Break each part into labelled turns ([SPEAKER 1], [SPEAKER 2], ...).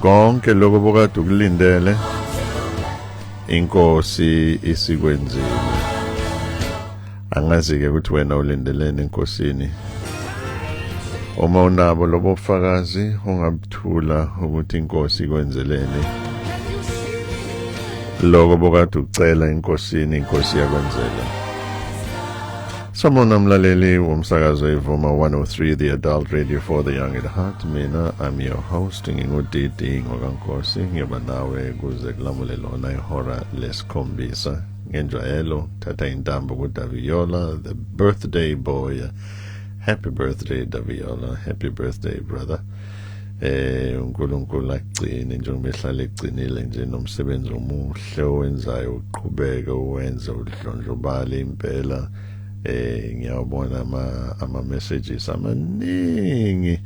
[SPEAKER 1] Konke lokho bokade ukulindele, inkosi isikwenzile. Angazi ke ukuthi wena ulindeleni enkosini. Uma unabo lobo bufakazi, ungabuthula ukuthi inkosi ikwenzeleni. Lokho bokade ucela enkosini, inkosi yakwenzela. Sawubona mlaleli womsakazo iVuma 103, the adult radio for the young at heart. Mina, I'm your host, nginguDD ngokaNkosi. Ngiyoba nawe kuze kulamule lona ihora lesikhombisa. Ngenjwayelo thatha intambo kuDaviola, the birthday boy. Happy birthday, Daviola. Happy birthday, brother. uNkulunkulu akugcine njengoba ehlala egcinile nje, nomsebenzi omuhle owenzayo uqhubeke uwenze udlondlobale impela. Ngiyabona ama messages amaningi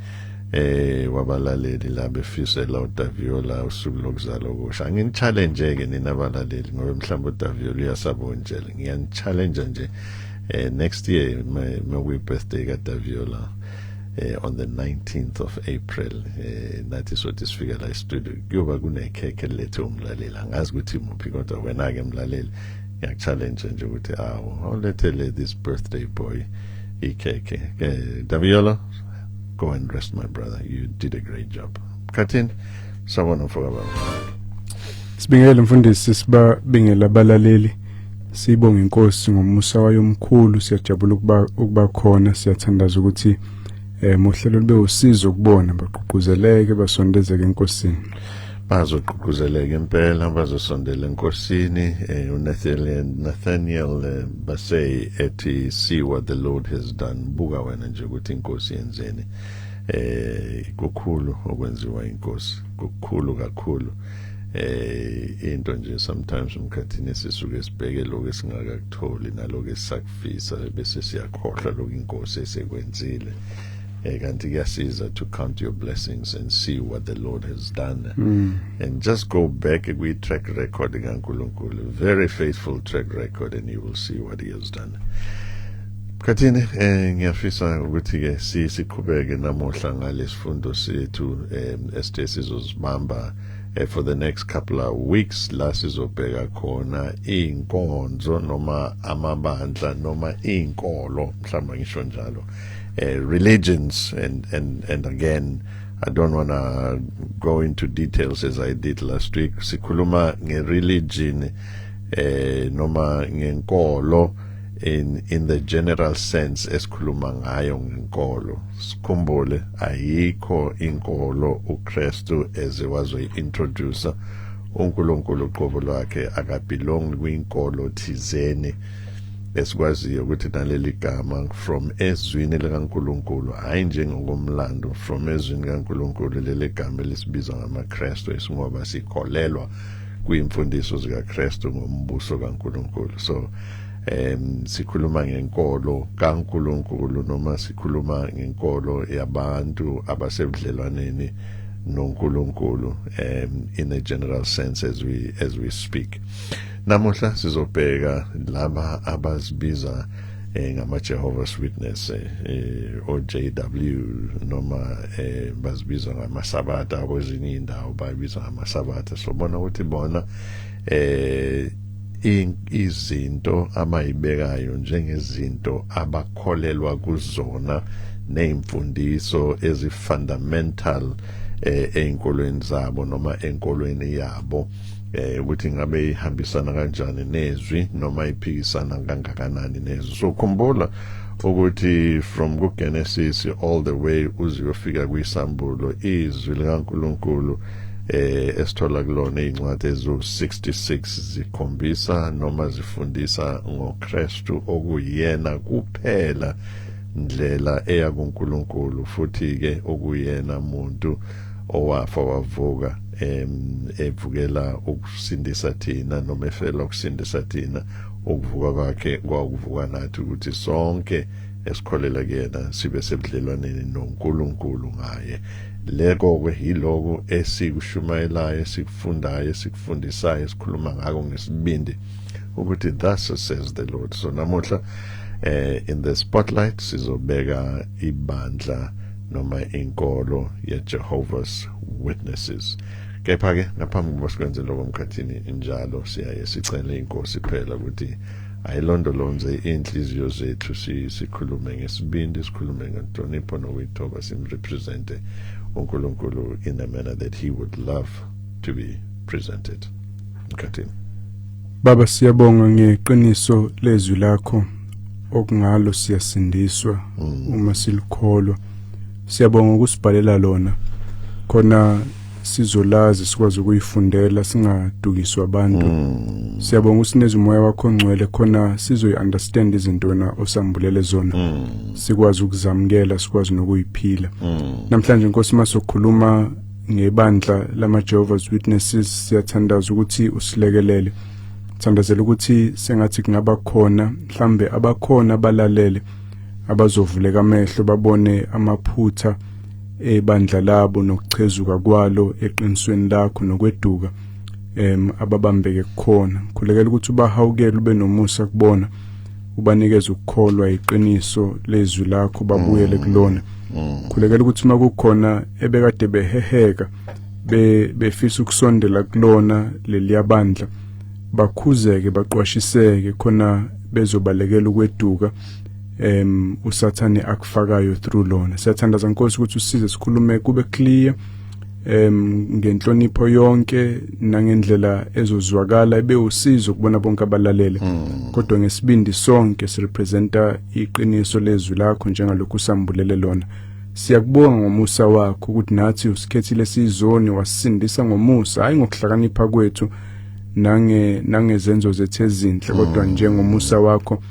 [SPEAKER 1] wabalaleli la befisela uDaviola usuku lokuzalwa okusha. Angini-challenge ke nina abalaleli, ngoba mhlawumbe uDaviola uyasabonjela. Ngiyani-challenge nje, next year makuyi birthday kaDaviola, on the 19th of April, nathi sothi sifika la e-studio kuyoba kunekhekhe lethe umlaleli. Angazi ukuthi muphi, kodwa wena ke mlaleli, ngiyaku-challenge nje ukuthi awu, awulethele this birthday boy ikhekhe. Daviola, go and rest, my brother. You did a great job. Khathini, sawubona mfoka baba.
[SPEAKER 2] Sibingelele mfundisi, sibabingela abalaleli. Sibonge inkosi ngomusa wayo omkhulu. Siyajabula ukuba khona. Siyathandaza ukuthi mohlelo lube usizo kubona, bagqugquzeleke, basondezeke enkosini.
[SPEAKER 1] Bazogqugquzeleka impela, bazosondela enkosini. uNathaniel Nathaniel Bassey ethi, "See what the Lord has done." Buka wena nje ukuthi inkosi yenzeni. Kukhulu okwenziwa inkosi, kukhulu kakhulu. Into nje sometimes umkhathini sisuke sibheke lokho esingakakutholi naloko esisakufisa, bese siyakhohlwa lokho inkosi esekwenzile. Kanti kuyasiza to count your blessings and see what the Lord has done and just go back kwi track record kaNkulunkulu, very faithful track record, and you will see what he has done. Khathini, ngiyafisa ukuthi ke siqhubeke namuhla ngalesifundo sethu esithe sizozibamba for the next couple of weeks, la sizobheka khona inkonzo noma amabandla noma inkolo, mhlawumbe ngisho njalo, religions. And again, I don't want to go into details as I did last week. Sikhuluma nge-religion noma ngenkolo in the general sense esikhuluma ngayo ngenkolo. Sikhumbule, ayikho inkolo uKristu eze wazoyi-introduce. uNkulunkulu uqobo lwakhe aka-belong kwinkolo thizeni. Esikwaziyo ukuthi naleli gama from ezwini likaNkulunkulu, hayi njengokomlando, from ezwini likaNkulunkulu, leli gama elisibizwa ngamaKristu esingoba sikholelwa kwimfundiso zikaKristu ngombuso kaNkulunkulu. So sikhuluma ngenkolo kaNkulunkulu noma sikhuluma ngenkolo yabantu abasebudlelwaneni noNkulunkulu, in a general sense as we speak. Namuhla sizobheka laba abazibiza ngama Jehovah's Witness, o JW, noma bazibiza ngamasabatha. Kwezinye indawo bayibiza ngamasabatha. Sobona ukuthi bona izinto abayibekayo njengezinto abakholelwa kuzona nezimfundiso ezi-fundamental einkolweni zabo noma enkolweni yabo, ukuthi ngabe ihambisana kanjani nezwi noma iphikisana kangakanani nezwi. So khumbula ukuthi from kuGenesis all the way uze uyofika kwisambulo, izwi likaNkulunkulu esithola kulona incwadi ezu 66 zikhombisa noma zifundisa ngoKristu, okuyena kuphela ndlela eya kuNkulunkulu, futhi ke okuyena umuntu owafa wavuka, evukela ukusindisa thina noma efela ukusindisa thina. Ukuvuka kwakhe kwakuvuka nathi, ukuthi sonke esikholela kuyena sibe sebudlelwaneni noNkulunkulu ngaye. Leko ke yiloko esikushumayelayo, esikufundayo, esikufundisayo, esikhuluma ngako ngesibindi ukuthi "Thus says the Lord." So namuhla in the spotlight sizobeka ibandla noma inkolo ye Jehovah's Witnesses. Kepha ke ngaphambi kokuba sikwenze lokho, Mkhathini, njalo siyaye sicele inkosi phela ukuthi ayilondolonze inhliziyo zethu, sikhulume ngesibindi, sikhulume ngenhlonipho nokuyithoba, simrepresente uNkulunkulu in a manner that he would love to be presented. Mkhathini.
[SPEAKER 2] Baba, siyabonga ngeqiniso lezwi lakho okungalo siyasindiswa uma silikholwa. Siyabonga ukusibhalela lona khona sizolazi, sikwazi ukuyifundela, singadukiswa abantu. Siyabonga usineza umoya wakho ongcwele khona sizoyi-understand izinto wena osambulele zona, sikwazi ukuzamukela, sikwazi nokuyiphila. Namhlanje, Nkosi, masokhuluma ngebandla lama-Jehovah's Witnesses, siyathandaza ukuthi usilekelele. Thandazela ukuthi sengathi kungaba khona mhlambe abakhona abalalele abazovuleka amehlo, babone amaphutha ebandla labo nokuchezuka kwalo eqinisweni lakho nokweduka ababambeke kukhona. Khulekela ukuthi ubahawukele, ube nomusa kubona, ubanikeze ukukholwa iqiniso lezwi lakho, babuyele kulona. Khulekela ukuthi uma kukhona ebekade beheheka, befisa ukusondela kulona leliya bandla, bakhuzeke, baqwashiseke khona bezobalekela ukweduka usathane akufakayo through lona. Siyathandaza, Nkosi, ukuthi usize sikhulume kube clear, ngenhlonipho yonke nangendlela ezozwakala ibe usizo kubona bonke abalalele, kodwa ngesibindi sonke sirepresenta iqiniso lezwi lakho njengalokhu usambulele lona. Siyakubonga ngomusa wakho ukuthi nathi usikhethile sizoni, wasindisa ngomusa, hayi ngokuhlakanipha kwethu nangezenzo zethu ezinhle, kodwa njengomusa wakho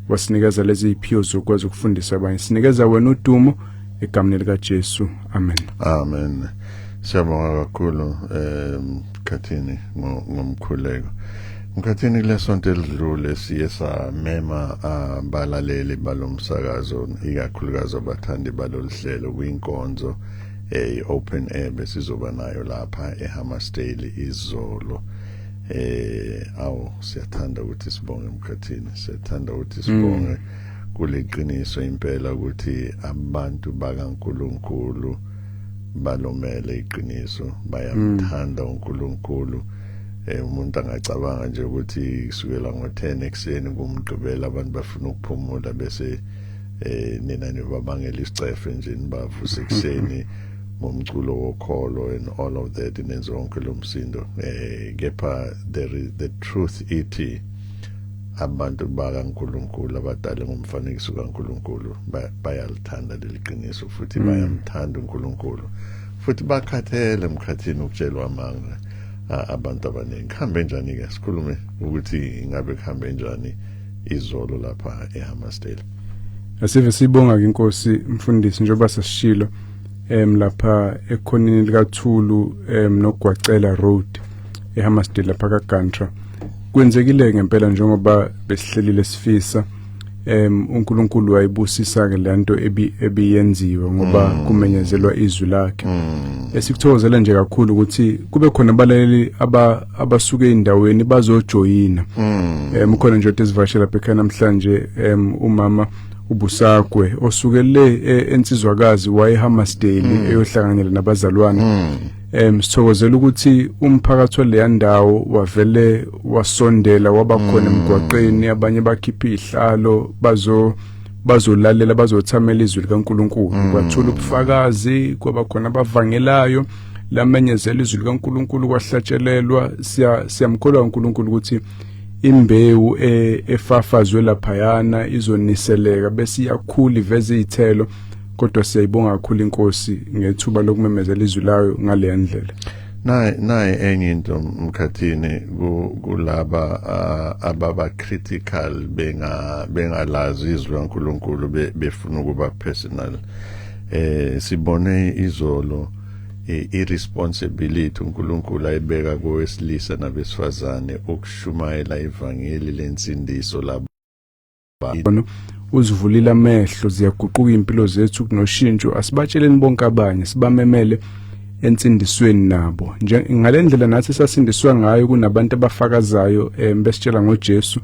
[SPEAKER 2] wasinikeza lezi ziphiwo zokwazi ukufundisa abanye. Sinikeza wena udumo egameni lika Jesu, amen.
[SPEAKER 1] Amen. Siyabonga kakhulu, Mkhathini, ngomkhuleko. Mkhathini, kulesonto elidlule siye samema abalaleli balomsakazo, ikakhulukazi abathandi balolu hlelo, kwinkonzo open air besizoba nayo lapha eHammersdale izolo. Awu, siyathanda ukuthi sibonge, Mkhathini, siyathanda ukuthi sibonge. Kuliqiniso impela ukuthi abantu bakaNkuluNkulu balomele iqiniso, bayamthanda uNkulunkulu. Umuntu angacabanga nje ukuthi kusukela ngo10 ekseni kumgqibela abantu bafuna ukuphumula, bese nina nibabangela isicefe nje, nibavuse ekseni ngomculo wokholo and all of that, nenze wonke lo msindo. Kepha there is the truth ithi abantu bakaNkuluNkulu abadala ngomfanekiso kaNkuluNkulu bayalithanda leli qiniso futhi bayamthanda uNkulunkulu futhi bakhathele, Mkhathini, ukutshelwa amanga abantu abaningi. Kuhambe njani ke? Sikhulume ukuthi ingabe kuhambe njani izolo lapha eHammersdale.
[SPEAKER 2] Asive sibonga ke inkosi, mfundisi, njengoba sesishilo lapha ekhoneni likaThulu noGwacela Road eHammersdale lapha kaGantra, kwenzekile ngempela njengoba besihlelile sifisa. uNkulunkulu wayibusisa ke lento ebiyenziwe ngoba kumenyezelwa izwi lakhe. Esikuthokozela nje kakhulu ukuthi kube khona abalaleli abasuke endaweni bazojoyina. Ukhona nje esivashela lapha ekhaya namhlanje, umama uBusakwe osuke le eNsizwakazi waye Hammersdale eyohlanganyela nabazalwane. Sithokozela ukuthi umphakathi waleya ndawo wavele wasondela, waba khona emgwaqeni, abanye bakhipha izihlalo bazolalela, bazothamela izwi likaNkuluNkulu. Kwathula ubufakazi, kwaba khona abavangelayo, lamenyezela izwi likaNkuluNkulu, kwahlatshelelwa. Siyamkholwa uNkulunkulu ukuthi imbewu efafazwe laphayana izoniseleka bese iyakhula, iveze izithelo. Kodwa siyayibonga kakhulu inkosi ngethuba lokumemezela izwi layo ngale ndlela.
[SPEAKER 1] Nayi enye into, Mkhathini, kulaba ababa critical bengalazi izwi laNkulunkulu, befuna ukuba personal. Sibone izolo i-responsibility uNkulunkulu ayibeka kowesilisa nabesifazane ukushumayela ivangeli lensindiso labo.
[SPEAKER 2] Uzivulile amehlo, ziyaguquka impilo zethu, kunoshintsho. Asibatsheleni bonke abanye, sibamemele ensindisweni nabo nje ngalendlela nathi sasindiswa ngayo. Kunabantu abafakazayo besitshela ngoJesu,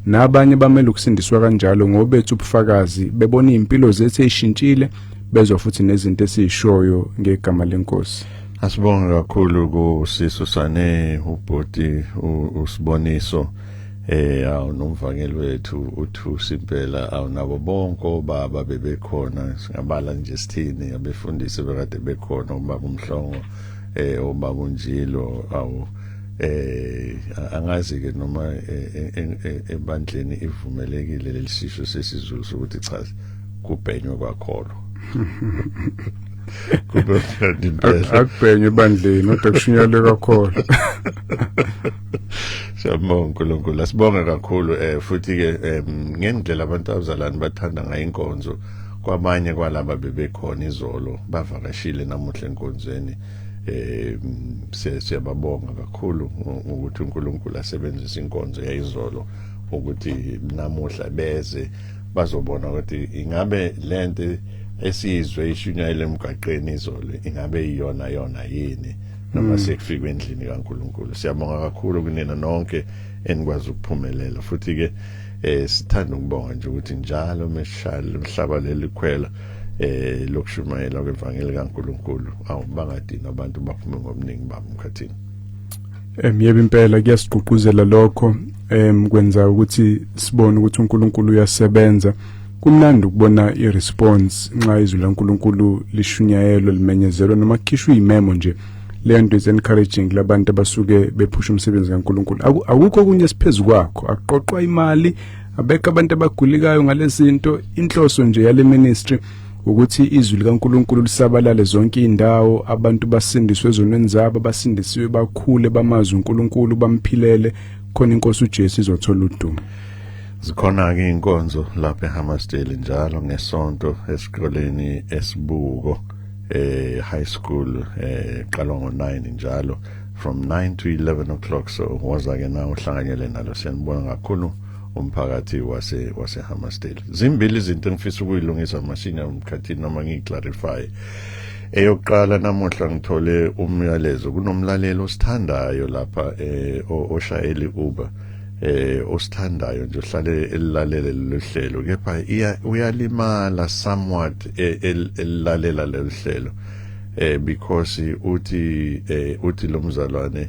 [SPEAKER 2] nabanye bamele ukusindiswa kanjalo ngobethu ubufakazi, bebona impilo zethu ezishintshile, bezwa futhi nezinto esizishoyo ngegama lenkosi.
[SPEAKER 1] Asibonge kakhulu kusiso sane ubhoti usiboniso awu nomvangeli wethu uthusi impela, awu nabo bonke obaba bebekhona, singabala nje sithini abefundisi bekade bekhona, ubaba uMhlongo, ubaba uNjilo, awu angazi ke noma ebandleni ivumelekile lelisisho sesiZulu sokuthi cha, kubhenywe kwakholo, kube mnandi impela.
[SPEAKER 2] Akubhenywe ebandleni, kodwa kushunyelwe kakhulu.
[SPEAKER 1] Siyabonga uNkulunkulu, asibonge kakhulu futhi ke ngendlela abantu abazalwane bathanda ngayo inkonzo. Kwabanye kwalaba bebekhona izolo bavakashile namuhla enkonzweni. Siyababonga kakhulu ukuthi uNkulunkulu asebenzise inkonzo yayizolo ukuthi namuhla beze bazobona ukuthi ingabe lento esizwe ishunyayela emgaqeni izolo ingabe iyona yona yini noma sekufikwe endlini kaNkulunkulu. Siyabonga kakhulu kunina nonke enikwazi ukuphumelela. Futhi ke sithanda ukubonga nje ukuthi njalo meshalo umhlaba leli khwela lokushumayela kwevangeli kaNkulunkulu, awubangadini abantu baphume ngobuningi babo emkhathini.
[SPEAKER 2] Yebo, impela kuyasigqugquzela lokho, kwenza ukuthi sibone ukuthi uNkulunkulu uyasebenza. Kumnandi ukubona i-response nxa izwi laNkulunkulu lishunyayelwa, limenyezelwa noma kukhishwa imemo nje. Le nto is encouraging labantu abasuke bephusha umsebenzi kaNkulunkulu. Akukho okunye esiphezulu kwakho, akuqoqwa imali, abekho abantu abagulikayo ngalezi zinto. Inhloso nje yale ministry ukuthi izwi likaNkulunkulu lisabalale zonke indawo, abantu basindiswe ezonweni zabo, basindisiwe, bakhule, bamazi uNkulunkulu, bamphilele khona inkosi uJesu izothola udumo.
[SPEAKER 1] Zikhona ke inkonzo lapha eHammersdale njalo ngesonto esikoleni esibuko high school, qalwa ngo9 njalo from 9 to 11 o'clock. So woza ke na uhlanganyele nalo. Siyanibona kakhulu umphakathi wase Hammersdale. Zimbili izinto engifisa ukuyilungisa masinya umkhathini noma ngiclarify. Eyokuqala, namuhla ngithole umyalezo kunomlalelo osithandayo lapha oshayeli Uber, osithandayo nje, ohlale elilalele lolu hlelo, kepha uyalimala somewhat elilalela lolu hlelo because uthi lo mzalwane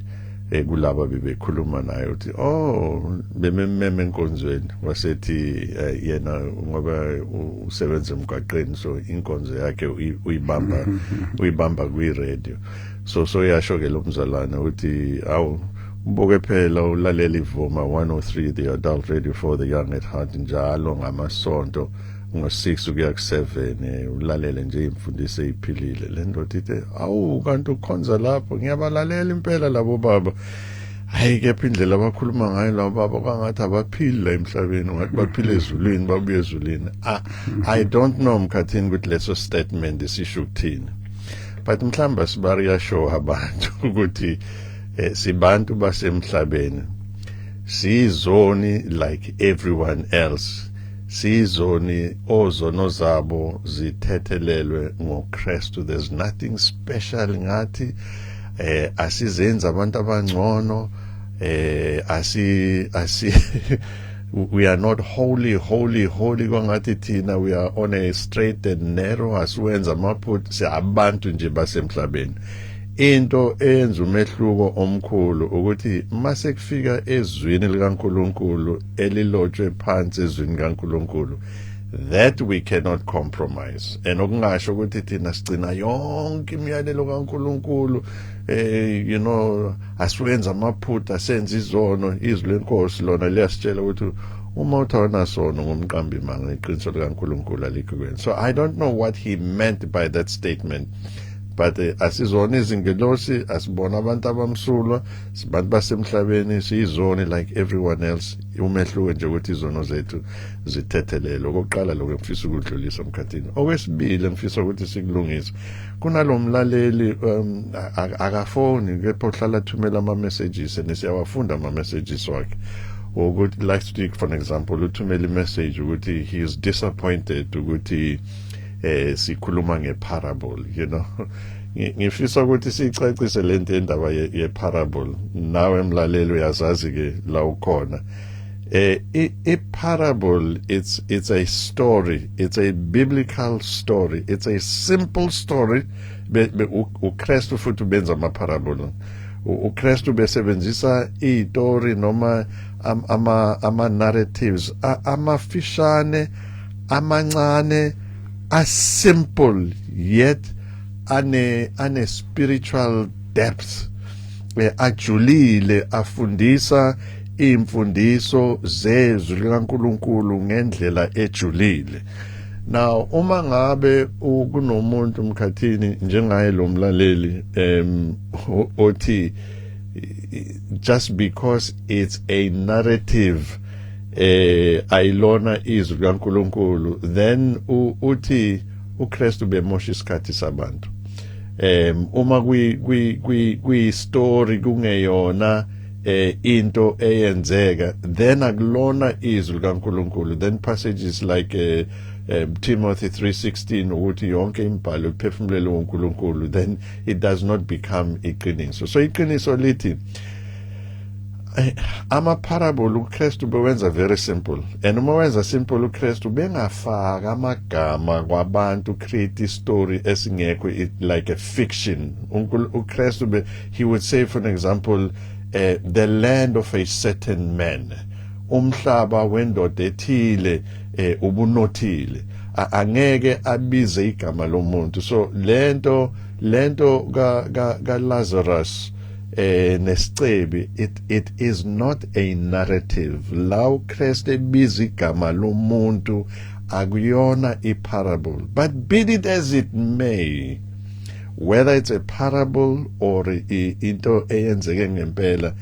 [SPEAKER 1] kulaba bebekhuluma naye, uthi oh, bemememe enkonzweni, wasethi yena ngoba usebenza emgwaqeni, so inkonzo yakhe uyibamba kwi radio. So yasho ke lo mzalwane uthi, awu, ubuke phela ulalela ivuma 103, the adult radio for the young at heart, njalo ngamasonto ngo6 kuya ku7, ulalele nje imfundiso eziphilile. Le ndoda ithi, awu, kanti ukhonza lapho, ngiyabalalela impela labo baba. Hayi, kepha indlela abakhuluma ngayo labo baba kwangathi abaphili la emhlabeni, ngathi baphila ezulwini, babuye ezulwini. I don't know mkhathini ukuthi leso statement sisho ukuthini, but mhlamba siba-reassure abantu ukuthi sibantu basemhlabeni, sizoni like everyone else, sizoni ozono zabo zithethelelwe ngoKristu. There's nothing special ngathi, asizenza abantu abangcono, asi we are not holy, holy, holy, kwangathi thina we are on a straight and narrow. Asiwenza amaphutha, siyabantu nje basemhlabeni. Into eyenza umehluko omkhulu ukuthi mase kufika ezwini likaNkuluNkulu elilotshwe phansi ezwini kaNkuluNkulu, that we cannot compromise. And okungasho ukuthi thina sigcina yonke imiyalelo kaNkuluNkulu, asiwenza amaphutha, senza izono. Izwi lenkosi lona liyasitshela ukuthi uma uthi awunasono ngumqambi manga, iqiniso likaNkuluNkulu alikho kuwena. So I don't know what he meant by that statement, but asizona izingelosi, asibona abantu abamsulwa, sibantu basemhlabeni, siyizoni like everyone else. Umehluko nje ukuthi izono zethu zithethelelwe. Okokuqala lokho engifisa ukudlulisa emkhathini. Okwesibili engifisa ukuthi sikulungise, kunalomlaleli akafoni kepha uhlala thumela ama messages, and siyawafunda ama messages wakhe, ukuthi last week, for example, uthumela imessage ukuthi he is disappointed ukuthi sikhuluma ngeparable. Ngifisa ukuthi sicacise lento, indaba ye parable. Nawe mlaleli uyazazi ke la ukhona. A parable, it's a story, it's a biblical story, it's a simple story. uKristu futhi benza ama parable. UKristu besebenzisa izitori noma ama narratives amafishane, amancane, a simple yet ane spiritual depth, ajulile, afundisa imfundiso zezwi likaNkuluNkulu ngendlela ejulile. Now uma ngabe kunomuntu, Mkhathini, njengaye lo mlaleli othi just because it's a narrative ayilona izwi likaNkuluNkulu, then uthi uKristu bemosha isikhathi sabantu uma kwi story kungeyona into eyenzeka, then akulona izwi likaNkuluNkulu. Then passages like Timothy 3:16 ukuthi yonke imibhalo iphefumulelwe uNkulunkulu, then it does not become iqiniso. So iqiniso lithi ama parable uKristu bewenza very simple, and uma wenza simple uKristu bengafaka amagama kwabantu, create story esingekho, like a fiction. uKristu he would say, for an example, the land of a certain man, umhlaba wendoda ethile ubunothile. Angeke abize igama lomuntu. So lento ka Lazarus nesicebi, it is not a narrative. La uKristu ebiza igama lomuntu, akuyona iparable. But be it as it may, whether it's a parable or into eyenzeke ngempela,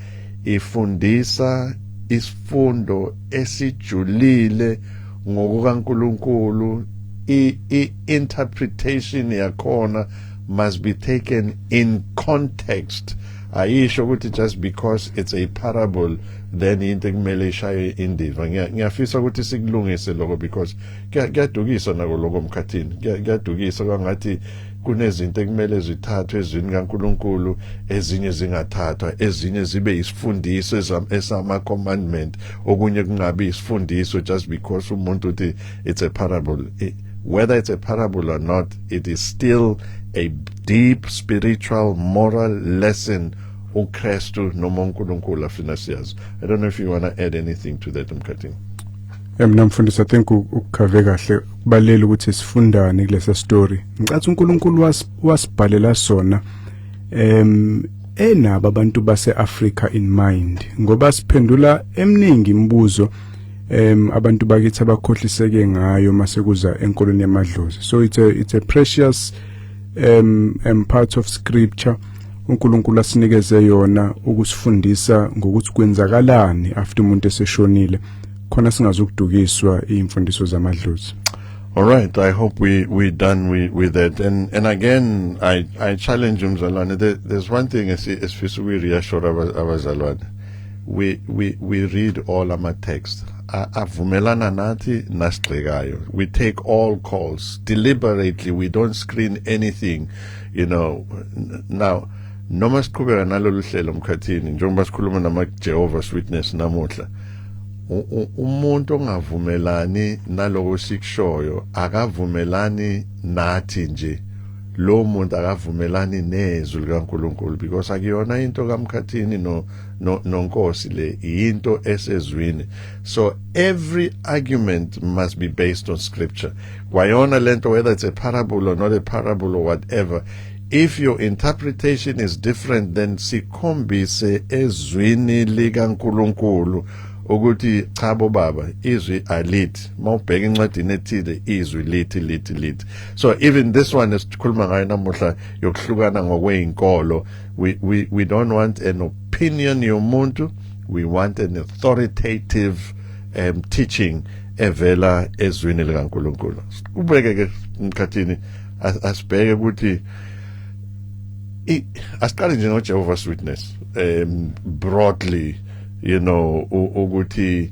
[SPEAKER 1] ifundisa isifundo esijulile ngokukaNkuluNkulu. I interpretation yakhona must be taken in context. Ayisho ukuthi just because it's a parable then into ekumele ishaye indiva. Ngiyafisa ukuthi sikulungise lokho because kuyadukisa nako lokho, Mkhathini. Kuyadukisa kwangathi kunezinto ekumele zithathwe ezwini kaNkuluNkulu, ezinye zingathathwa, ezinye zibe isifundiso esama commandment, okunye kungabi isifundiso just because umuntu uthi it's a parable. Whether it's a parable or not, it is still a deep spiritual moral lesson uKristu noma uNkulunkulu afuna siyazi. I don't know if you want to add anything to that, Mkhathini.
[SPEAKER 2] Mina mfundisi, I think ukukhave kahle. Kubalele ukuthi sifundane kulesa story. Ngicathi uNkulunkulu wasibhalela sona enabo abantu base-Africa in mind, ngoba siphendula eminingi imibuzo abantu bakithi abakhohliseke ngayo mase kuza enkolweni yamadlozi. So it's a precious part of scripture uNkulunkulu asinikeze yona ukusifundisa ngokuthi kwenzakalani after umuntu eseshonile, khona singazukudukiswa imfundiso zamadlozi.
[SPEAKER 1] All right, I hope we done with that. And again, I challenge umzalwane. There's one thing esifisa ukuyi-reassure abazalwane. We read all ama text. Avumelana nathi nasigxekayo. We take all calls deliberately. We don't screen anything. Now noma siqhubeka nalolu hlelo, Mkhathini, njengoba sikhuluma nama Jehovah's Witness namuhla, umuntu ongavumelani naloko sikushoyo akavumelani nathi nje. Lo muntu akavumelani nezwi likaNkuluNkulu, because akuyona into kaMkhathini no noNkosi, le into esezwini. So every argument must be based on scripture. Kwayona lento, whether it's a parable or not a parable or whatever, if your interpretation is different, then sikhombise ezwini likaNkuluNkulu ukuthi cha bo baba, izwi alithi, mawubheka incwadini ethile, izwi lithi lithi lithi. So even this one esikhuluma ngayo namuhla yokuhlukana ngokweyinkolo, we don't want an opinion yomuntu, we want an authoritative teaching evela ezwini likaNkuluNkulu. Ubeke ke, Mkhathini, asibheke ukuthi asiqale nje ngoJehovah's Witness broadly, ukuthi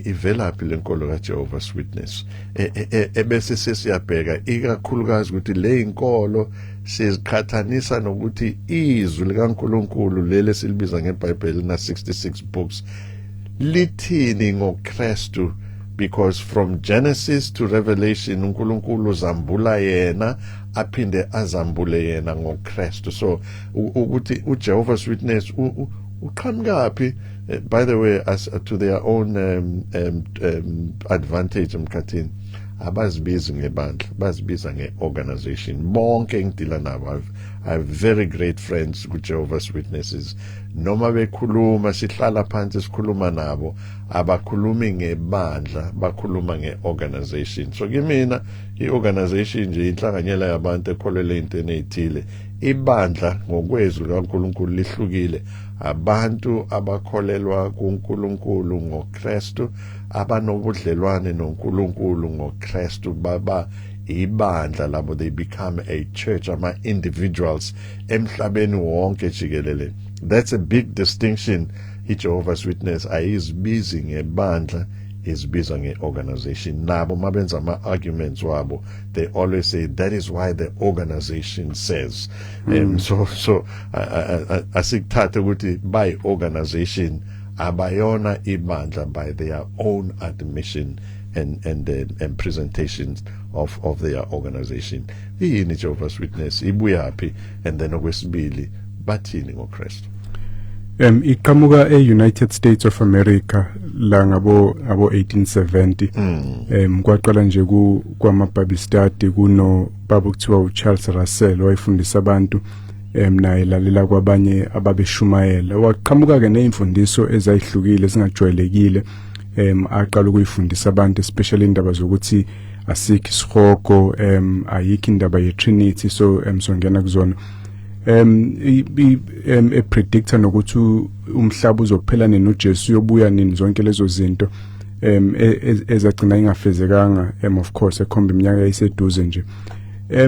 [SPEAKER 1] ivelaphi lenkolo kaJehovah's Witness, ebese sesiyabheka ikakhulukazi ukuthi le inkolo siziqhathanisa nokuthi izwi likaNkuluNkulu leli esilibiza ngeBhayibheli na 66 books lithini ngoKristu. Because from Genesis to Revelation, uNkulunkulu uzambula yena, aphinde azambule yena ngoKristu. So ukuthi uJehovah's Witness uqhamukaphi? By the way, as to their own advantage, Mkhathini, abazibizi ngebandla, bazibiza ngeorganization. Bonke engidila nabo, I have very great friends ku-Jehovah's Witnesses. Noma bekhuluma, sihlala phansi sikhuluma nabo, abakhulumi ngebandla, bakhuluma nge-organization. So kimina i-organization nje inhlanganyela yabantu ekholelwa entweni ey'thile. Ibandla ngokwezwi likaNkulunkulu lihlukile. Abantu abakholelwa kuNkulunkulu ngoKristu, abanobudlelwane noNkulunkulu ngoKristu, baba ibandla labo. They become a church, ama individuals emhlabeni wonke jikelele. That's a big distinction. iJehovah's Witness ayizibizi ngebandla, izibiza ngeorganization. Nabo mabenza ama arguments wabo, they always say that is why the organization says. So asikuthathe ukuthi by organization abayona ibandla by their own admission and presentations of their organization. Iyini Jehovah's Witness, ibuyaphi, and then okwesibili, bathini ngoKristu?
[SPEAKER 2] Iqhamuka eUnited States of America la ngabo 1870. Kwaqala nje ku kwama Bible study, kuno baba kuthiwa uCharles Russell, wayefundisa abantu, naye lalela kwabanye ababeshumayela. Waqhamuka ke nezimfundiso ezayihlukile, ezingajwayelekile, aqala ukuyifundisa abantu, especially indaba zokuthi asikho isihogo, ayikho indaba ye-Trinity. So songena kuzona, e-predicta nokuthi umhlaba uzophela nini, uJesu uyobuya nini, zonke lezo zinto ezagcina ingafezekanga, of course ekhomba iminyaka yayiseduze nje.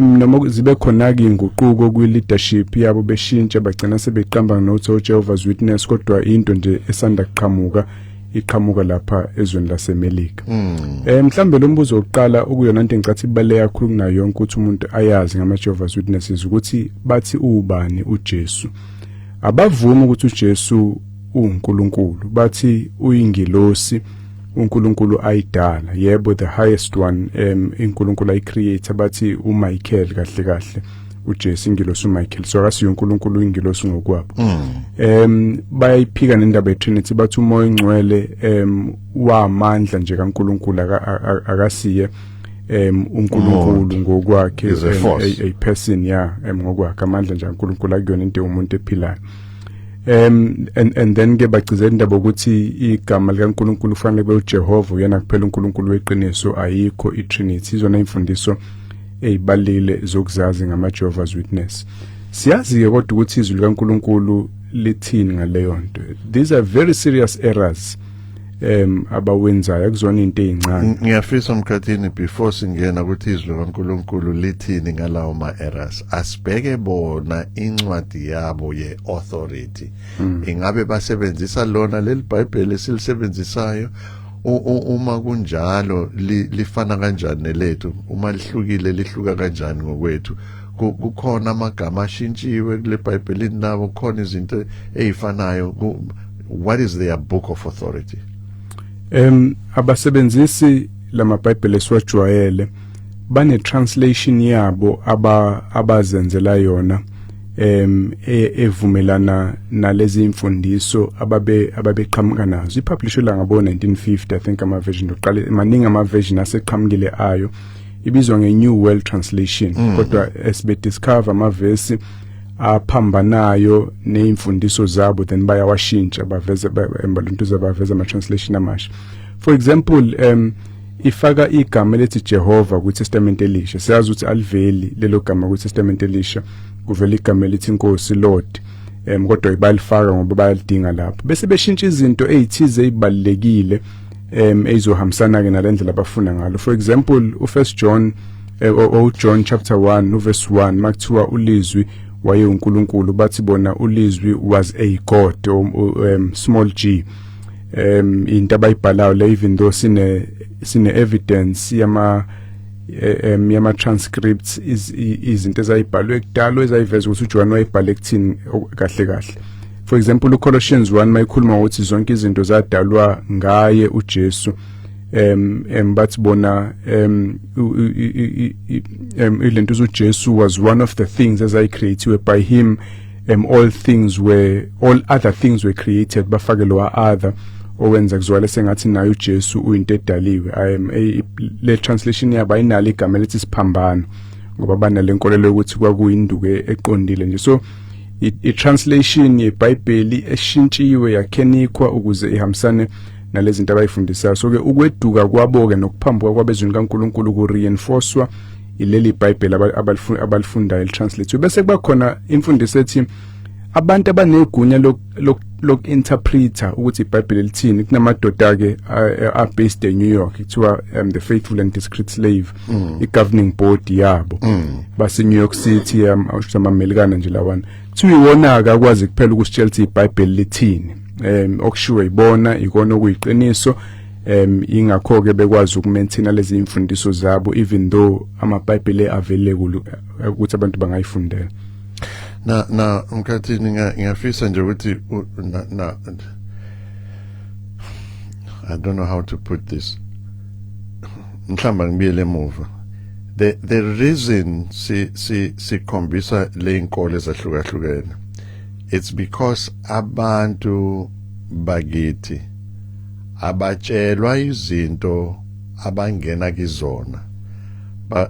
[SPEAKER 2] Noma zibe khona ke inguquko kwi leadership yabo, beshintsha, bagcina sebeqamba nokuthi Jehovah's Witness, kodwa into nje esanda kuqhamuka, iqhamuka lapha ezweni laseMelika. Mhlambe lo mbuzo wokuqala, okuyona into engicathi ibaluleke kakhulu kunayo yonke ukuthi umuntu ayazi ngama Jehovah's Witnesses, ukuthi bathi ubani uJesu. Abavumi ukuthi uJesu uNkulunkulu, bathi uyingilosi uNkulunkulu ayidala. Yebo, the highest one uNkulunkulu ayicreate, bathi uMichael kahle kahle, uJesu ingilosi uMichael. So akasiyo uNkulunkulu, ingilosi ngokwabo. Bayayiphika nendaba yeTrinity, bathi uMoya oNgcwele wamandla nje kaNkulunkulu, akasiye uNkulunkulu ngokwakhe.
[SPEAKER 1] Is a force.
[SPEAKER 2] A person, yeah, ngokwakhe, amandla nje kaNkulunkulu, akuyona into umuntu ephilayo. And then ke bagcizela indaba ukuthi igama likaNkulunkulu kufanele kube uJehova, uyena kuphela uNkulunkulu weqiniso, ayikho iTrinity. Izona imfundiso ezibalile zokuzazi ngama Jehovah's Witness. Siyazi ke kodwa ukuthi izwi likaNkulunkulu lithini ngaleyo nto. These are very serious errors abawenzayo, akuzona into ezincane.
[SPEAKER 1] Ngiyafisa Mkhathini, before singena ukuthi izwi likaNkulunkulu lithini ngalawo ma errors, asibheke bona incwadi yabo ye authority. Ingabe basebenzisa lona leli bible esilisebenzisayo? Uma kunjalo, lifana kanjani nelethu? Uma lihlukile, lihluka kanjani ngokwethu? Kukhona amagama ashintshiwe kule Bhayibhelini labo? Kukhona izinto ezifanayo? What is their book of authority?
[SPEAKER 2] Abasebenzisi lamaBhayibheli esiwajwayele, bane translation yabo abazenzela yona, evumelana nalezi imfundiso ababeqhamuka nazo. Ipublishwe la ngabo 1950, I think, ama version oqala maningi, ama version aseqhamukile ayo, ibizwa nge-New World Translation. Kodwa esibe discover amavesi aphambanayo nezimfundiso zabo, then bayawashintsha, baveze embaluntuza, baveza ama translation amasha. For example, ifaka igama elithi Jehova kwiTestament elisha. Siyazi ukuthi aliveli lelo gama kwiTestament elisha, kuvela igama elithi Inkosi, Lord, kodwa balifaka ngoba bayalidinga lapho, bese beshintsha izinto ezithize ezibalekile ezizohambisana ke nalendlela abafuna ngalo. For example, uFirst John, o John chapter 1 uverse 1, makuthiwa ulizwi waye uNkulunkulu, bathi bona ulizwi was a god, small g. Into abayibhalayo le, even though sine evidence yama transcripts, izinto ezayibhalwe kudala ezayiveza ukuthi uJohn wayibhale kuthini kahle kahle. For example, uColossians 1 mayikhuluma ukuthi zonke izinto zadalwa ngaye uJesu, Bathi bona ilento uJesu was one of the things as I created by him, all things were, all other things were created. Bafake lo other owenza kuzwale sengathi naye uJesu uyinto edaliwe. Le translation yabo ayinalo igama elithi siphambano, ngoba banale nkolelo yokuthi kwakuyinduku eqondile nje. So i-translation yeBhayibheli eshintshiwe yakhenikwa ukuze ihambisane nalezi zinto abayifundisayo. So ke ukweduka kwabo ke nokuphambuka kwabezwini kaNkuluNkulu ku reinforcewa ileli iBhayibheli abalifundayo, li-translate. Bese kuba khona imfundiso ethi abantu abanegunya lok interpreter ukuthi iBhayibheli lithini, kunamadoda ke are based in New York, kuthiwa the Faithful and Discreet Slave, i governing board yabo base New York City, awusho amamelikana nje lawana. Kuthiwa iwona ke akwazi kuphela ukusitshela ukuthi iBhayibheli lithini, okushiwe ibona ikona okuyiqiniso. Ingakho ke bekwazi ukumaintaina lezi imfundiso zabo, even though amaBhayibheli available ukuthi abantu bangayifundela.
[SPEAKER 1] Na Mkhathini, ngiyafisa nje ukuthi na I don't know how to put this, mhlamba ngibiyele emuva. The reason si sikhombisa le inkolo ezahlukahlukene, it's because abantu bakithi abatshelwa izinto abangena kizona.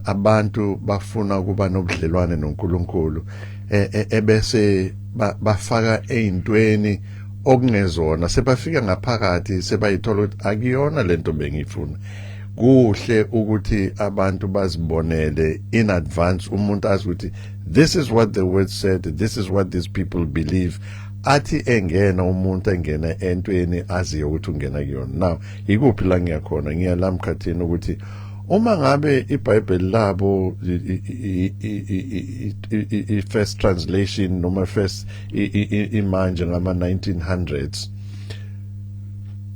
[SPEAKER 1] Abantu bafuna ukuba nobudlelwane noNkulunkulu, ebese bafaka ezintweni okungezona. Sebafika ngaphakathi, sebayithola ukuthi akuyona lento bengifuna. Kuhle ukuthi abantu bazibonele in advance, umuntu azi ukuthi this is what the word said, this is what these people believe. Athi engena umuntu, engena entweni aziyo ukuthi ungena kuyona. Now ikuphi la ngiyakhona? Ngiya la, Mkhathini, ukuthi uma ngabe iBhayibheli labo i first translation noma first imanje ngama 1900s,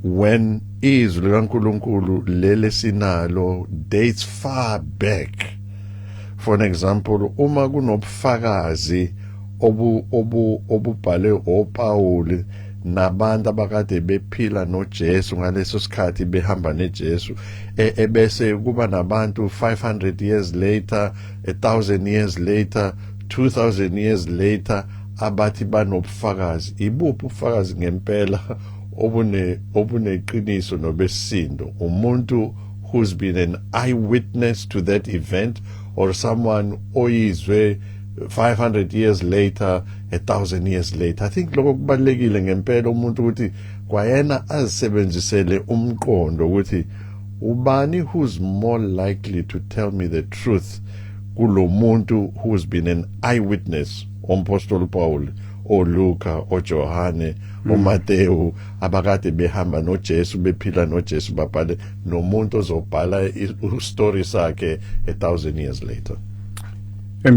[SPEAKER 1] when izwi likaNkuluNkulu lele sinalo dates far back. For an example, uma kunobufakazi obu obu obubhale oPaul nabantu abakade bephila noJesu ngaleso sikhathi, behamba neJesu, ebese kuba nabantu 500 years later, 1000 years later, 2000 years later, abathi banobufakazi, ibuphi ubufakazi ngempela obuneqiniso nobesindo? Umuntu who's been an eyewitness to that event or someone oyizwe 500 years later, 1000 years later? I think lokho kubalekile ngempela, umuntu ukuthi kwayena azisebenzisele umqondo ukuthi ubani who's more likely to tell me the truth, kulomuntu who's been an eyewitness, umpostoli Paul, oLuka, oJohane, oMateyu, abakade behamba noJesu, bephila noJesu, babhale, nomuntu ozobhala story sakhe 1000 years later.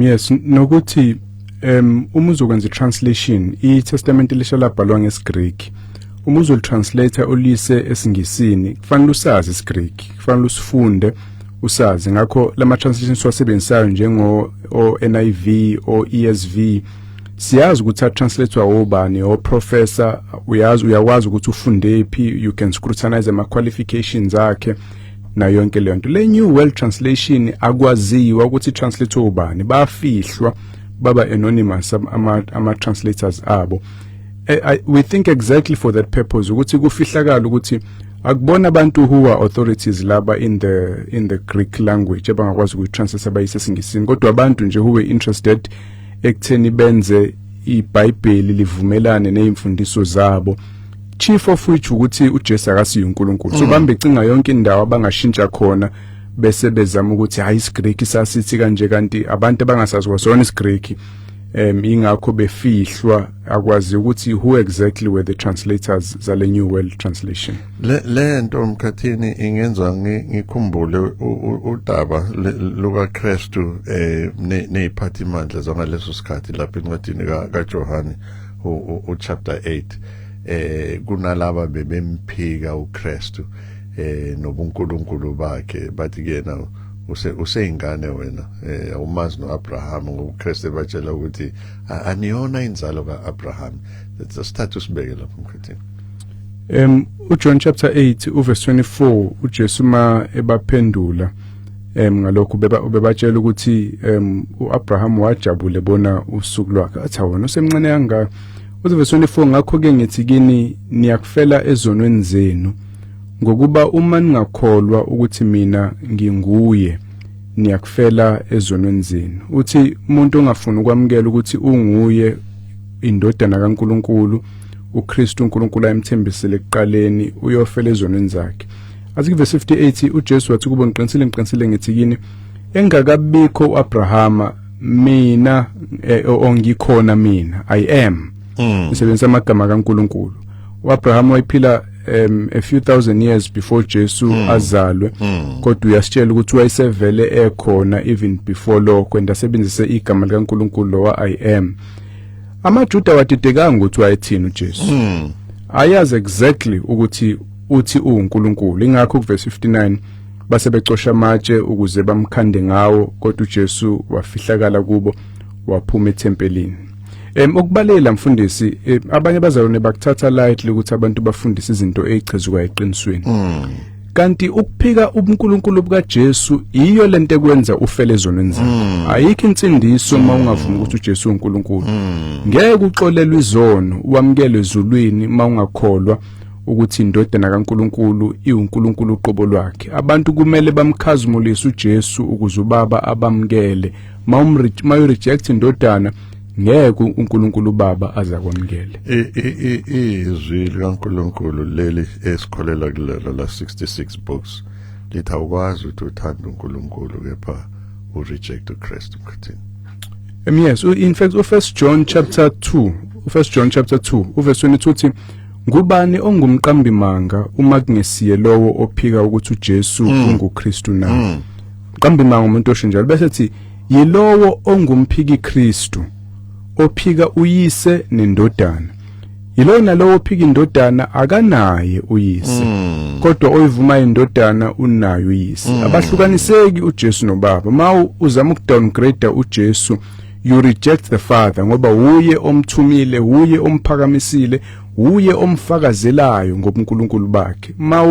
[SPEAKER 2] Yes, nokuthi uma uzokwenza i-translation, iTestament elisha labhalwa ngesiGreek. Uma uzolitranslate ulise esiNgisini, kufanele usazi isiGreek, kufanele usifunde, usazi. Ngakho lama translations siwasebenzisayo njengo o NIV o ESV, siyazi ukuthi atranslatewa obani, o professor, uyazi, uyakwazi ukuthi ufunde phi, you can scrutinize ama qualifications akhe nayo yonke leyo nto. Le New World Translation akwaziwa ukuthi translate ubani, bafihlwa, baba anonymous ama translators abo. We think exactly for that purpose, ukuthi kufihlakala ukuthi akubona abantu who are authorities laba in the Greek language abangakwazi ukuyitranslate bayise esiNgisini, kodwa abantu nje who were interested ekutheni benze iBhayibheli livumelane nezimfundiso zabo, chief of which ukuthi uJesu akasiyo uNkulunkulu. So bambe cinga yonke indawo abangashintsha khona, bese bezama ukuthi hayi, isiGreek sasithi kanje, kanti abantu abangasazi kwasona isiGreek. Ingakho befihlwa, akwazi ukuthi who exactly were the translators zale New World Translation.
[SPEAKER 1] Le nto, Mkhathini, ingenza ngikhumbule udaba luka Kristu neziphathimandla zangaleso sikhathi lapha encwadini kaJohane u chapter 8. Kunalaba bebemphika uKristu nobuNkulunkulu bakhe, bathi kuyena, useyingane wena, awumazi noAbraham, ngoba uKristu ebatshela ukuthi aniyona inzalo kaAbraham. Sithatha usibeke lapho, Mkhathini.
[SPEAKER 2] uJohn chapter 8 uverse 24, uJesu ma ebaphendula ngalokho bebatshela ukuthi uAbraham wajabule bona usuku lwakhe, athi awona usemncane kangaka. Uthi verse 24, ngakho ke ngithi kini, niyakufela ezonweni zenu, ngokuba uma ningakholwa ukuthi mina nginguye, niyakufela ezonweni zenu. Uthi umuntu ongafuni ukwamukela ukuthi unguye indodana kaNkuluNkulu, uKristu uNkulunkulu ayemthembisile ekuqaleni, uyofela ezonweni zakhe. Athi verse 58, uJesu wathi kubo, ngiqinisile, ngiqinisile ngithi kini, engakabikho uAbrahama, mina ongikhona mina, I am. Isebenzisa amagama kaNkuluNkulu. uAbraham wayephila a few thousand years before Jesu azalwe, kodwa uyasitshela ukuthi wayesevele ekhona even before lokho, and asebenzise igama likaNkuluNkulu lo I am. AmaJuda wadidekanga ukuthi wayethini uJesu. Ayazi exactly ukuthi uthi uNkulunkulu. Ingakho kuverse 59 base becosha amatshe ukuze bamkhande ngawo, kodwa uJesu wafihlakala kubo, waphuma ethempelini. Okubalela mfundisi, abanye abazalwane bakuthatha lightly ukuthi abantu bafundise izinto ezichezuka eqinisweni. Kanti ukuphika ubuNkulunkulu bukaJesu iyo lento ekwenza ufele ezonweni zakho. Ayikho insindiso uma ungavumi ukuthi uJesu uNkulunkulu. Ngeke uxolelwe izono, wamkelwe ezulwini uma ungakholwa ukuthi indodana kaNkuluNkulu iwuNkulunkulu uqobo lwakhe. Abantu kumele bamkhazimulise uJesu ukuze ubaba abamkele. Ma reject indodana, ngeke uNkulunkulu ubaba azakwamukele.
[SPEAKER 1] Izwi likaNkuluNkulu leli esikholela kulelo la 66 books lithi awukwazi ukuthi uthande uNkulunkulu kepha ureject uKristu, mkhathini.
[SPEAKER 2] Yes, in fact uFirst John chapter 2, uFirst John chapter 2 uverse 22 uthi, ngubani ongumqambi manga uma kungesiye lowo ophika ukuthi uJesu unguKristu na? Mqambi manga umuntu osho njalo. Bese ethi yilowo ongumphiki Kristu, ophika uyise nendodana. Yilowo nalowo ophika indodana akanaye uyise, kodwa oyivuma indodana unayo uyise. Abahlukaniseki uJesu noBaba. Ma uzama ukudowngrade uJesu, you reject the Father, ngoba uye omthumile, uye omphakamisile, uye omfakazelayo ngobuNkulunkulu bakhe. Ma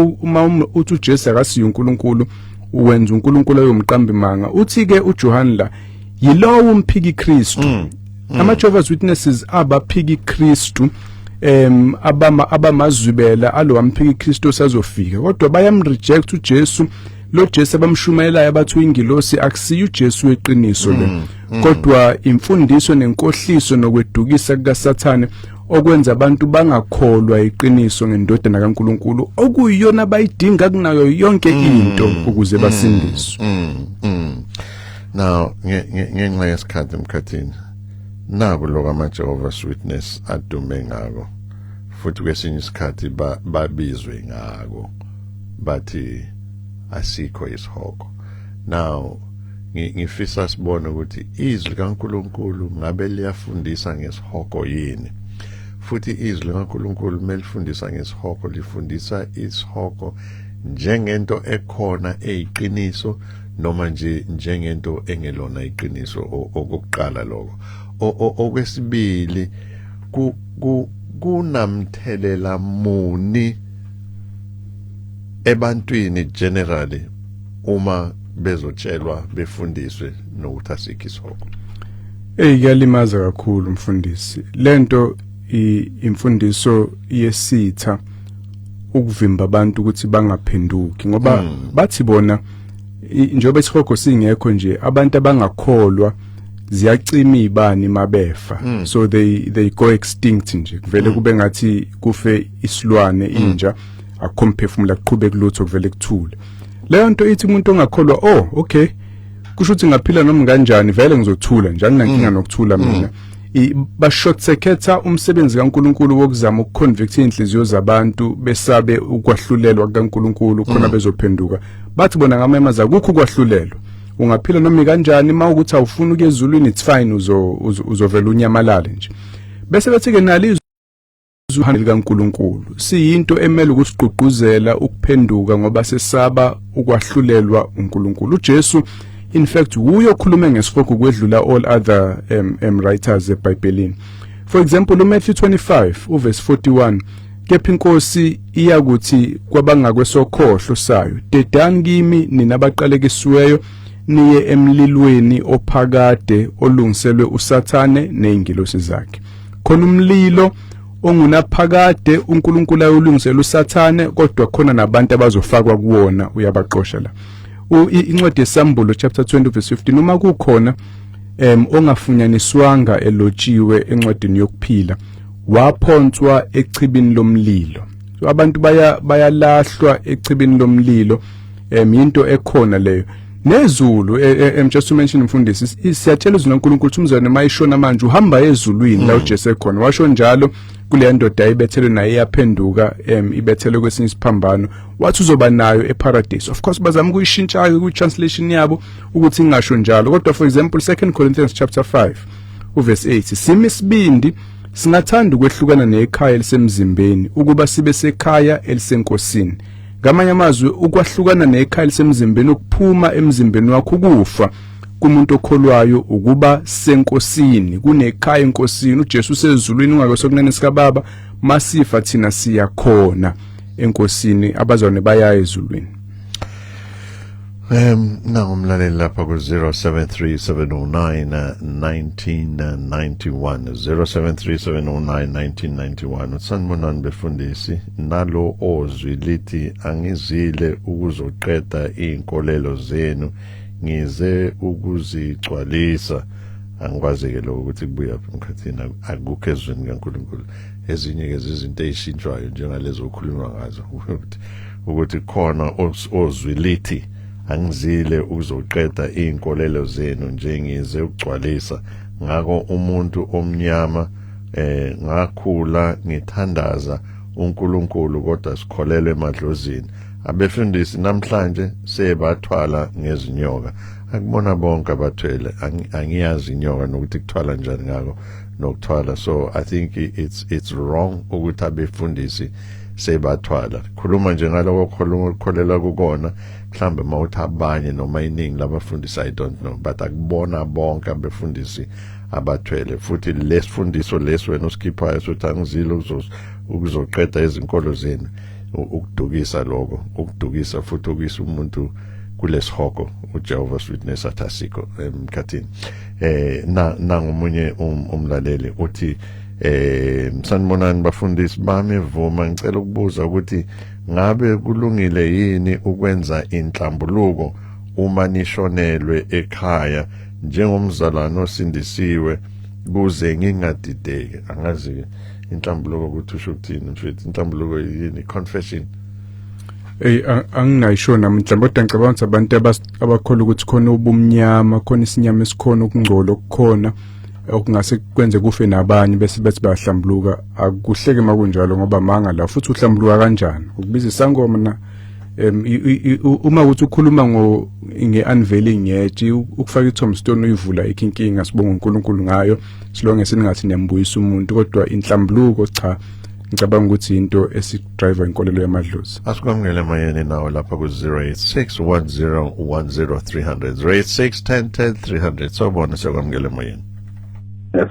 [SPEAKER 2] uthi uJesu akasiyo uNkulunkulu, uwenza uNkulunkulu ayomqambi manga. Uthi ke uJohn la, yilowo umphiki Kristu. Ama Jehovah's Witnesses abaphiki Kristu, abama abamazwibela alo amphiki Kristu osazofika, kodwa bayamreject uJesu lo Jesu abamshumayelayo, abathi uyingilosi. Akusiyo uJesu weqiniso le, kodwa imfundiso nenkohliso nokwedukisa kukaSathane okwenza abantu bangakholwa iqiniso ngendodana kaNkuluNkulu, okuyiyona bayidinga kunayo yonke into ukuze basindiswe.
[SPEAKER 1] Now ngenxa yesikhathi, mkhathini, naku lokho ama Jehovah's Witness adume ngako, futhi kwesinye isikhathi babizwe ngako, bathi asikho isihogo. Now ngifisa sibone ukuthi izwi kaNkuluNkulu ngabe liyafundisa ngesihogo yini, futhi izwi likaNkuluNkulu melifundisa ngesihogo, lifundisa isihogo njengento ekhona eyiqiniso noma nje njengento engelona iqiniso? Okokuqala lokho. Okwesibili, kunamthelela muni ebantwini generally uma bezotshelwa, befundiswe nokuthi asikho isihogo?
[SPEAKER 2] Ey, kuyalimaza kakhulu mfundisi. Lento imfundiso yesitha ukuvimba abantu ukuthi bangaphenduki, ngoba bathi bona njengoba isihogo singekho nje, abantu abangakholwa ziyacima izibani mabefa, so they go extinct nje, kuvele kube ngathi kufe isilwane, inja, akukho mphefumulo, akuqhubeki lutho, kuvele kuthule. Leyo nto ithi umuntu ongakholwa, oh okay, kusho ukuthi ngaphila noma kanjani, vele ngizothula nje, anginankinga nokuthula mina. Ba short circuita umsebenzi kaNkuluNkulu wokuzama ukuconvict inhliziyo zabantu besabe ukwahlulelwa kukaNkuluNkulu khona bezophenduka. Bathi bona ngamemaza akukho ukwahlulelwa, ungaphila noma kanjani, uma ukuthi awufuni ukuya ezulwini, it's fine, uzovela unyamalale nje. Bese bethi ke nalo izwi likaNkuluNkulu siyinto emele ukusigqugquzela ukuphenduka, ngoba sesaba ukwahlulelwa uNkulunkulu. uJesu in fact uyo okhulume ngesihogo kwedlula all other writers eBhayibhelini. For example, uMatthew 25 uverse 41, Kepha inkosi iyakuthi kwabangakwesokhohlo sayo, dedani kimi nina abaqalekisiweyo, niye emlilweni ophakade olungiselwe uSathane nezingilosi zakhe. Khona umlilo ongunaphakade uNkulunkulu ayolungisela uSathane, kodwa khona nabantu abazofakwa kuwona, uyabaxosha la. Incwadi yeSambulo chapter 20 verse 15, uma kukhona ongafunyaniswanga elotshiwe encwadini yokuphila, waphonswa echibini lomlilo. So abantu bayalahlwa echibini lomlilo, into ekhona leyo. Nezulu, just to mention, mfundisi, siyatshela izwi laNkulunkulu ukuthi umzalwane mayishona manje uhamba ezulwini la uJesu ekhona. Washo njalo kule ndoda ayibethelwe naye, iyaphenduka, ibethelwe kwesinye isiphambano, wathi uzoba nayo eparadise. Of course bazama ukuyishintsha ku translation yabo ukuthi ingasho njalo, kodwa for example 2 Corinthians chapter 5 uverse 8, simi isibindi singathanda ukwehlukana nekhaya elisemzimbeni ukuba sibe sekhaya elisenkosini. Ngamanye amazwi, ukwahlukana nekhaya elisemzimbeni, ukuphuma emzimbeni wakho, ukufa kumuntu okholwayo ukuba senkosini, kunekhaya enkosini. uJesu usezulwini ungakwesokunene sikaBaba. Masifa thina siyakhona enkosini, abazalwane baya ezulwini.
[SPEAKER 1] Nangumlaleli lapha ku 073709 1991, 073709 1991. Sanibonani befundisi, nalo ozwi lithi angizile ukuzoqeda inkolelo zenu, ngize ukuzigcwalisa. Angikwazi ke lokho ukuthi kubuya emkhathini, akukho ezwini kaNkulunkulu. Ezinye ke izinto ezishintshwayo njengalezo okhulunywa ngazo ukuthi khona ozwi lithi angizile ukuzoqeda inkolelo zenu njengize ukugcwalisa. Ngakho umuntu omnyama, ngakhula ngithandaza uNkulunkulu, kodwa sikholelwe emadlozini. Abefundisi namhlanje sebathwala ngezinyoka. Akubona bonke abathwele, angiyazi inyoka nokuthi kuthwala njani, ngakho nokuthwala. So I think it's wrong ukuthi abefundisi sebathwala. Khuluma nje ngaloko khuluma ukukholela kukona. Mhlambe mawuthi abanye noma iningi labafundisi, I don't know, but akubona bonke abefundisi abathwele. Futhi lesifundiso lesi wena usikhiphayo sokuthi angizile ukuzoqeda izinkolo zenu, ukudukisa lokho, ukudukisa futhi ukuyisa umuntu kulesihogo uJehovah's Witness athi asikho emkhathini. Na nangomunye umlaleli uthi, sanibonani bafundisi bami, vuma, ngicela ukubuza ukuthi ngabe kulungile yini ukwenza inhlambuluko uma nishonelwe ekhaya njengomzalwane osindisiwe, kuze ngingadideki. Angazi inhlambuluko ukuthi usho ukuthini, mfethu. Inhlambuluko yini? Confession?
[SPEAKER 2] Ey, angingayisho nami mhlawumbe, kodwa ngicabanga ukuthi abantu abakholwa ukuthi khona ubumnyama, khona isinyama esikhona, ukungcola okukhona okungase kwenze kufe nabanye, bese bethi bayahlambuluka. Akuhleke makunjalo, ngoba manga la. Futhi uhlambuluka kanjani? Ukubiza isangoma na? Uma ukuthi ukhuluma ngo nge-unveiling yetshe, ukufaka i-tombstone uyivula inkinga, sibonga uNkulunkulu ngayo, silonge singathi niyambuyisa umuntu, kodwa inhlambuluko cha, ngicabanga ukuthi into esidrive inkolelo yamadlozi.
[SPEAKER 1] Asikwamukele mayeni nawo lapha ku 086 10 10 300, 086 10 10 300. Sawubona, siyakwamukela emoyeni.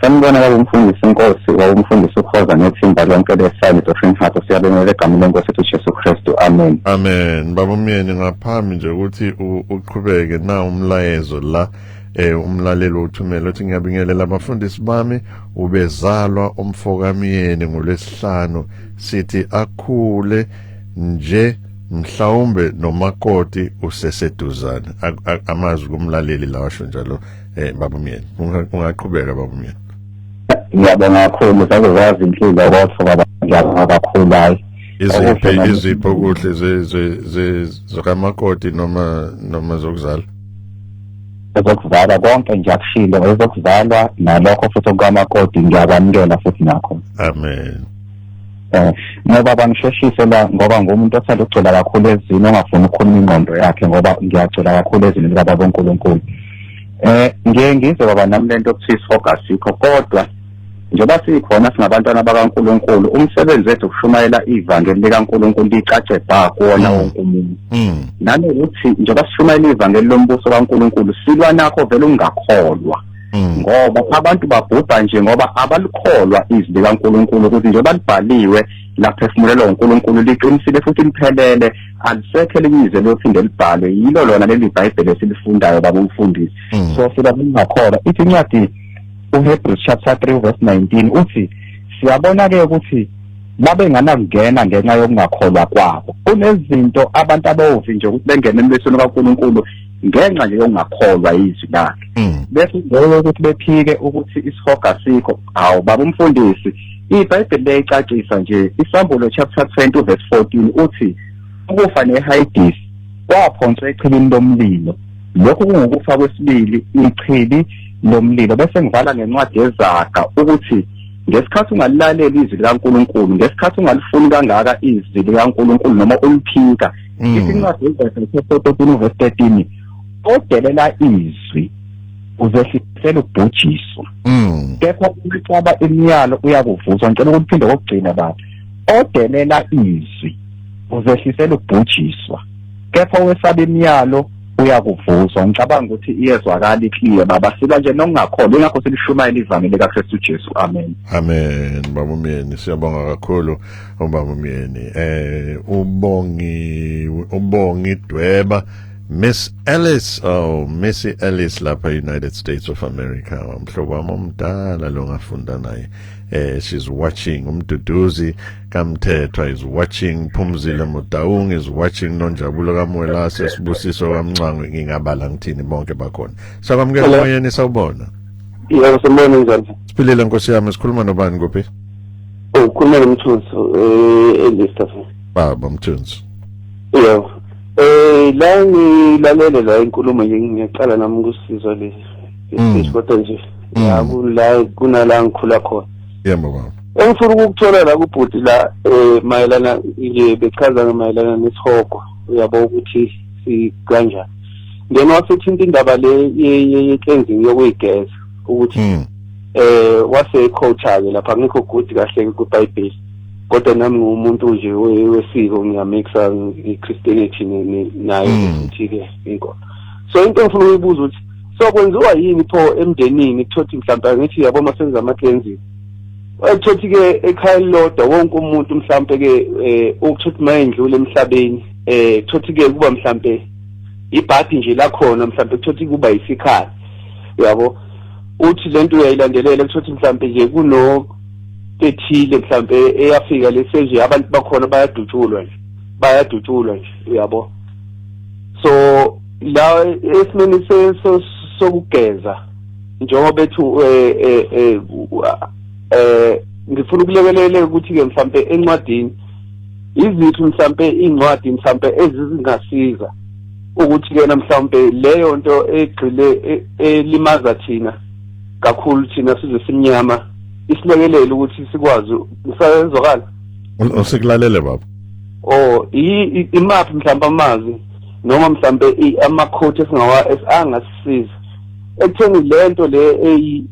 [SPEAKER 3] Sanibona baba umfundisi, inkosi, baba umfundisi uKhoza nethimba lonke leSilent Doctrine House. Siyabingelela egameni lenkosi ethu Jesu Kristu. Amen.
[SPEAKER 1] Amen. Baba umyeni, ngaphambi nje ukuthi uqhubeke na umlayezo la, umlaleli uthumela uthi ngiyabingelela abafundisi bami, ubezalwa umfokamyeni ngolwesihlanu, sithi akhule nje, mhlawumbe nomakoti useseduzane. Amazwi kumlaleli la, washo njalo. Baba umyeni, ungaqhubeka baba umyeni.
[SPEAKER 3] Ngiyabonga kakhulu, zaze zazi inhliziyo kodwa baba, ngiyabonga kakhulu, hayi.
[SPEAKER 1] Iziphi izipho kuhle ze ze zakamakoti noma zokuzala?
[SPEAKER 3] Ezokuzalwa, konke nje akushilo, ezokuzalwa nalokho futhi okukamakoti ngiyakwamukela futhi nakho.
[SPEAKER 1] Amen.
[SPEAKER 3] Ngoba bangisheshise la, ngoba ngumuntu othanda ukugcwela kakhulu ezini, ongafuni ukukhuluma ingqondo yakhe, ngoba ngiyagcwela kakhulu ezini likaBaba uNkulunkulu. Ngiye ngizwe baba nami lento okuthiwa isihogo asikho, kodwa njengoba sikhona singabantwana bakaNkulunkulu, umsebenzi wethu ukushumayela ivangeli likaNkulunkulu licace bha kuwona wonke umuntu. Nanokuthi njengoba sishumayela ivangeli lombuso kaNkulunkulu, silwa nakho vele ungakholwa. Ngoba abantu babhubha nje ngoba abalikholwa izwi likaNkulunkulu, ukuthi njengoba libhaliwe laphefumulelwa uNkulunkulu, liqinisile futhi liphelele, alisekho elinye izwi eliyophinde libhalwe, yilo lona leli Bhayibheli esilifundayo, baba umfundisi. So siba kungakholwa. Ithi incwadi uHebrews chapter 3 verse 19, uthi siyabona ke ukuthi babenganakungena ngenxa yokungakholwa kwabo. Kunezinto abantu abovi nje ukuthi bengene embusweni kaNkulunkulu ngenxa nje yokungakholwa izwi lakhe, bese leyo ukuthi bephike ukuthi isihoga sikho. Awu baba umfundisi, iBhayibheli liyayicacisa nje. Isambulo chapter 20 verse 14 uthi ukufa neHades kwaphonswa echibini lomlilo. Lokhu kungukufa kwesibili, ichibi lomlilo. Bese ngivala ngencwadi yeZaga, ukuthi ngesikhathi ungalilaleli izwi likaNkulunkulu, ngesikhathi ungalifuni kangaka izwi likaNkulunkulu noma uliphika, ithi incwadi yeZaga chapter 13 verse 13, odelela izwi uzehlisela ukubhujiswa, kepha ucaba imiyalo uyakuvuswa. Ngicela ukuphinde kokugcina, baba: odelela izwi uzehlisela ukubhujiswa, kepha owesaba imiyalo uyakuvuswa. Ngicabanga ukuthi iyezwakala, iclear, baba. Silwa nje nokungakholwa, ingakho silishumayela ivangeli likaKristu Jesu. Amen.
[SPEAKER 1] Amen, baba uMyeni, siyabonga kakhulu ubaba uMyeni. Ubongi Dweba, Miss Ellis, oh Missy Ellis lapha United States of America, umhlobo wami omdala lo ngafunda naye. She's watching. Umduduzi kaMthethwa is watching. Phumzile Motaung is watching. Nonjabulo kaMwelase, Sibusiso kaMncwango, ngingabala ngithini, bonke bakhona. Sakwamukela moyeni, sawubona.
[SPEAKER 4] Yebo, sibona, njani?
[SPEAKER 1] Siphilile nkosi yami, sikhuluma nobani, kuphi?
[SPEAKER 4] Ukhuluma noMthunzi eLister.
[SPEAKER 1] Baba Mthunzi.
[SPEAKER 4] Yebo. La ngilalele la inkulumo nje, ngiyaqala nami ukusizwa le kodwa nje ya kula kunala ngikhula khona.
[SPEAKER 1] Yebo baba.
[SPEAKER 4] Engifuna ukukuthola la kubhuti la mayelana nje bechaza mayelana nesihogo, uyabo ukuthi si kanjani. Then wasethinta indaba le ye cleansing, yokuyigeza, ukuthi wase quote ke lapha. Ngikho good kahle kuBhayibheli, kodwa nami ngumuntu nje wesiko, ngiyamixa iChristianity nayo futhi ke inkolo. So into engifuna ukuyibuza ukuthi so kwenziwa yini pho emndenini, kuthothi mhlawumbe, angithi yabo masenza ama cleansing, ekuthothi ke ekhaya elilodwa wonke umuntu mhlawumbe ke ukuthothi mayendlule emhlabeni, kuthothi ke kuba mhlawumbe ibhadi nje lakhona, mhlawumbe kuthothi kuba isikhathi, uyabo, uthi lento uyayilandelela, kuthothi mhlawumbe nje kuno ethile mhlawumbe eyafika lese nje abantu bakhona bayadutshulwa nje, bayadutshulwa nje, uyabo. So la esimeni sokugeza, njengoba bethu ngifuna ukulekelela ukuthi ke mhlambe encwadini iziphi mhlambe incwadi mhlambe ezingasiza ukuthi kena mhlambe leyo nto egxile elimaza thina kakhulu, thina sizwe simnyama, isilekelele ukuthi sikwazi. Ngisayezwakala?
[SPEAKER 1] Usikulalele baba.
[SPEAKER 4] Oh, imaphi mhlawumbe amazwi noma mhlawumbe amakhoti esingawa angasisiza ekutheni lento le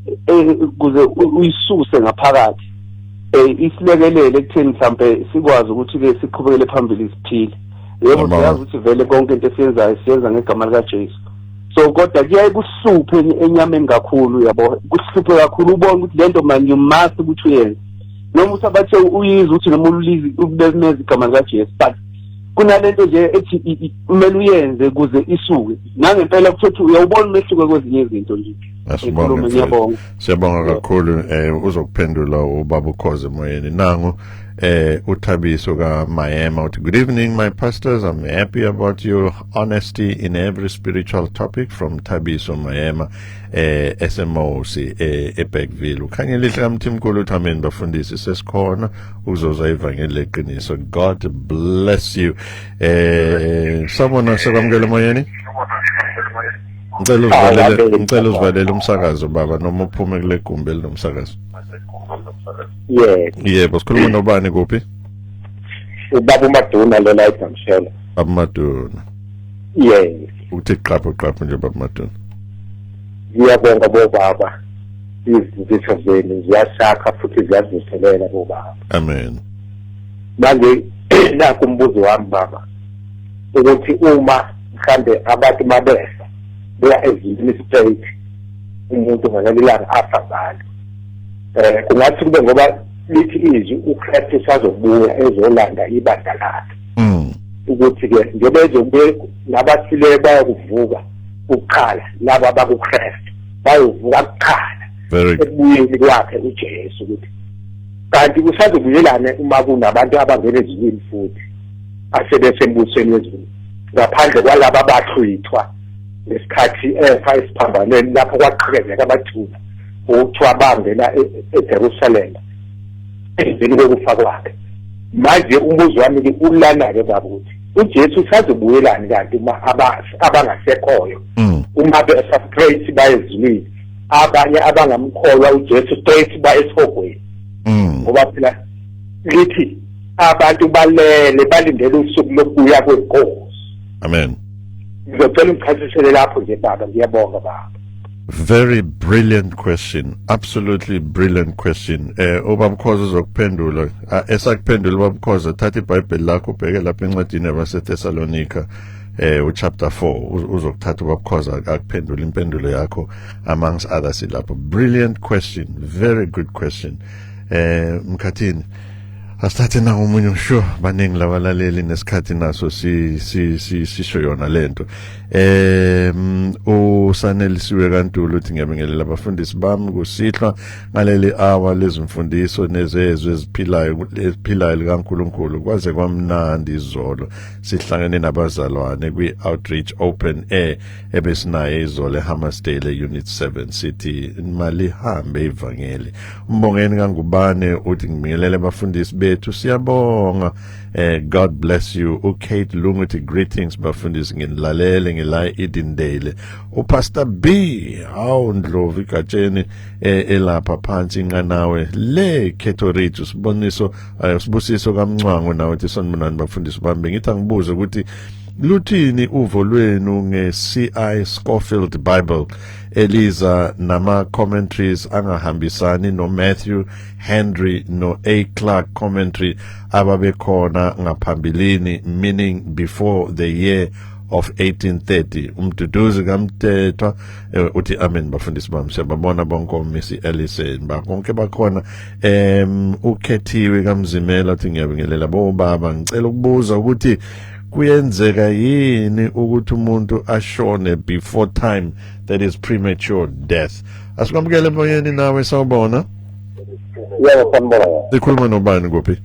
[SPEAKER 4] kuze uyisuse ngaphakathi, isilekelele ekutheni mhlawumbe sikwazi ukuthi ke siqhubekele phambili siphile? Yebo, siyazi ukuthi vele konke into esiyenzayo siyenza ngegama lika Jesu, so kodwa kuyaye kuhluphe enyameni kakhulu, yabo, kuhluphe kakhulu ubone ukuthi lento man you must ukuthi uyenze, noma uthi abathe uyizwe ukuthi noma ulizi ukubemeza igama lika Jesu, but kunalento nje ethi kumele uyenze kuze isuke nangempela, kuthothi uyawubona umehluko kwezinye izinto nje.
[SPEAKER 1] Asibonge.
[SPEAKER 4] Ngiyabonga.
[SPEAKER 1] Siyabonga kakhulu. Uzokuphendula ubaba ukhoze emoyeni. Nangu uThabiso kaMayema uthi, "Good evening, my pastors. I'm happy about your honesty in every spiritual topic." From Thabiso Mayema SMOC eBergville. Ukhanye lihle kaMthimkhulu uthi, "Amen bafundisi, sesikhona ukuzoza ivangeli leqiniso. God bless you." Sabona, sekwamukela emoyeni. Ngicela uzivalele umsakazo baba, noma uphume kule gumbi elinomsakazo.
[SPEAKER 5] Yebo.
[SPEAKER 1] Yebo, sikhuluma nobani, kuphi?
[SPEAKER 5] Ubaba uMaduna lona eDamshela.
[SPEAKER 1] Baba Maduna.
[SPEAKER 5] Yebo.
[SPEAKER 1] Uthi qapho qapho nje, baba Maduna.
[SPEAKER 5] Ngiyabonga bobaba. Izimfihlo zenu ziyashakha futhi ziyavuselela bobaba.
[SPEAKER 1] Amen.
[SPEAKER 5] Manje nakho umbuzo wami baba, ukuthi uma mhlambe abantu mabehla beya ezulwini straight. Umuntu ngalelilanga afa ngalo, kungathi kube ngoba lithi izwi uKristu usazobuya ezolanda ibandla lakhe, ukuthi ke njengoba ezobuya nabafileyo bayakuvuka kuqala, laba abakuKristu bayovuka kuqala ekubuyeni kwakhe uJesu, ukuthi kanti kusazobuyelana uma kunabantu abangena ezulwini futhi asebesembusweni wezulu, ngaphandle kwalaba abahlwithwa ngesikhathi efa esiphambanweni lapho kwaqhekezeka amathuna okuthiwa bangena eJerusalem emveni kokufa kwakhe. Manje umbuzo wami-ke ulana-ke baba, ukuthi uJesu usazobuyelani kanti uma abangasekhoyo, uma besa straight baye ezulwini, abanye abangamkholwa uJesu straight baye esihogweni? Ngoba phela lithi abantu balele balindele usuku lokubuya kwenkosi.
[SPEAKER 1] Amen.
[SPEAKER 5] Ngizocela ungichasisele lapho nje baba. Ngiyabonga baba.
[SPEAKER 1] Very brilliant question. Absolutely brilliant question. Ubabukhoza uzokuphendula. Esakuphendula ubabukhoza, thatha iBhayibheli lakho ubheke lapha encwadini yabaseThessalonica uchapter 4, uzokuthatha ubabukhoza akuphendula impendulo yakho amongst others lapho. Brilliant question. Very good question. Mkhathini, asithathe na omunye. Sure, baningi labalaleli nesikhathi naso si si si sisho yona lento. Usanelisiwe kaNtulu uthi, "Ngiyabingelela abafundisi bami kusihlwa ngaleli hour lezimfundiso nezezwe eziphilayo likaNkuluNkulu. Kwaze kwamnandi izolo sihlangene nabazalwane kwi outreach open air ebesinaye izolo eHammersdale Unit 7. Sithi malihambe ivangeli." Umbongeni kaNgubane uthi, "Ngibingelele abafundisi bethu, siyabonga, God bless you." uKate Lungu uthi, "Greetings bafundisi, nginilalele ngila Edendale." uPastor B hawu Ndlovu igatsheni elapha phansi inqanawe le Cato Ridge. Siboniso, Sibusiso kaMncwango nawe uthi, "Sanibonani bafundisi bami, ngithi angibuze ukuthi luthini uvo lwenu nge-CI Scofield Bible eliza nama commentaries angahambisani no Matthew Henry no A Clark commentary ababekhona ngaphambilini, meaning before the year of 1830?" Umduduzi kaMthethwa uthi, "Amen bafundisi bami, siyababona bonke oMiss Ellison bakonke bakhona." Ukhethiwe kaMzimela uthi, "Ngiyabingelela bobaba, ngicela ukubuza ukuthi kuyenzeka yini ukuthi umuntu ashone before time, that is premature death?" Asikwamukele emoyeni nawe, sawubona.
[SPEAKER 6] Yebo, sanibona.
[SPEAKER 1] Sikhuluma nobani, kuphi?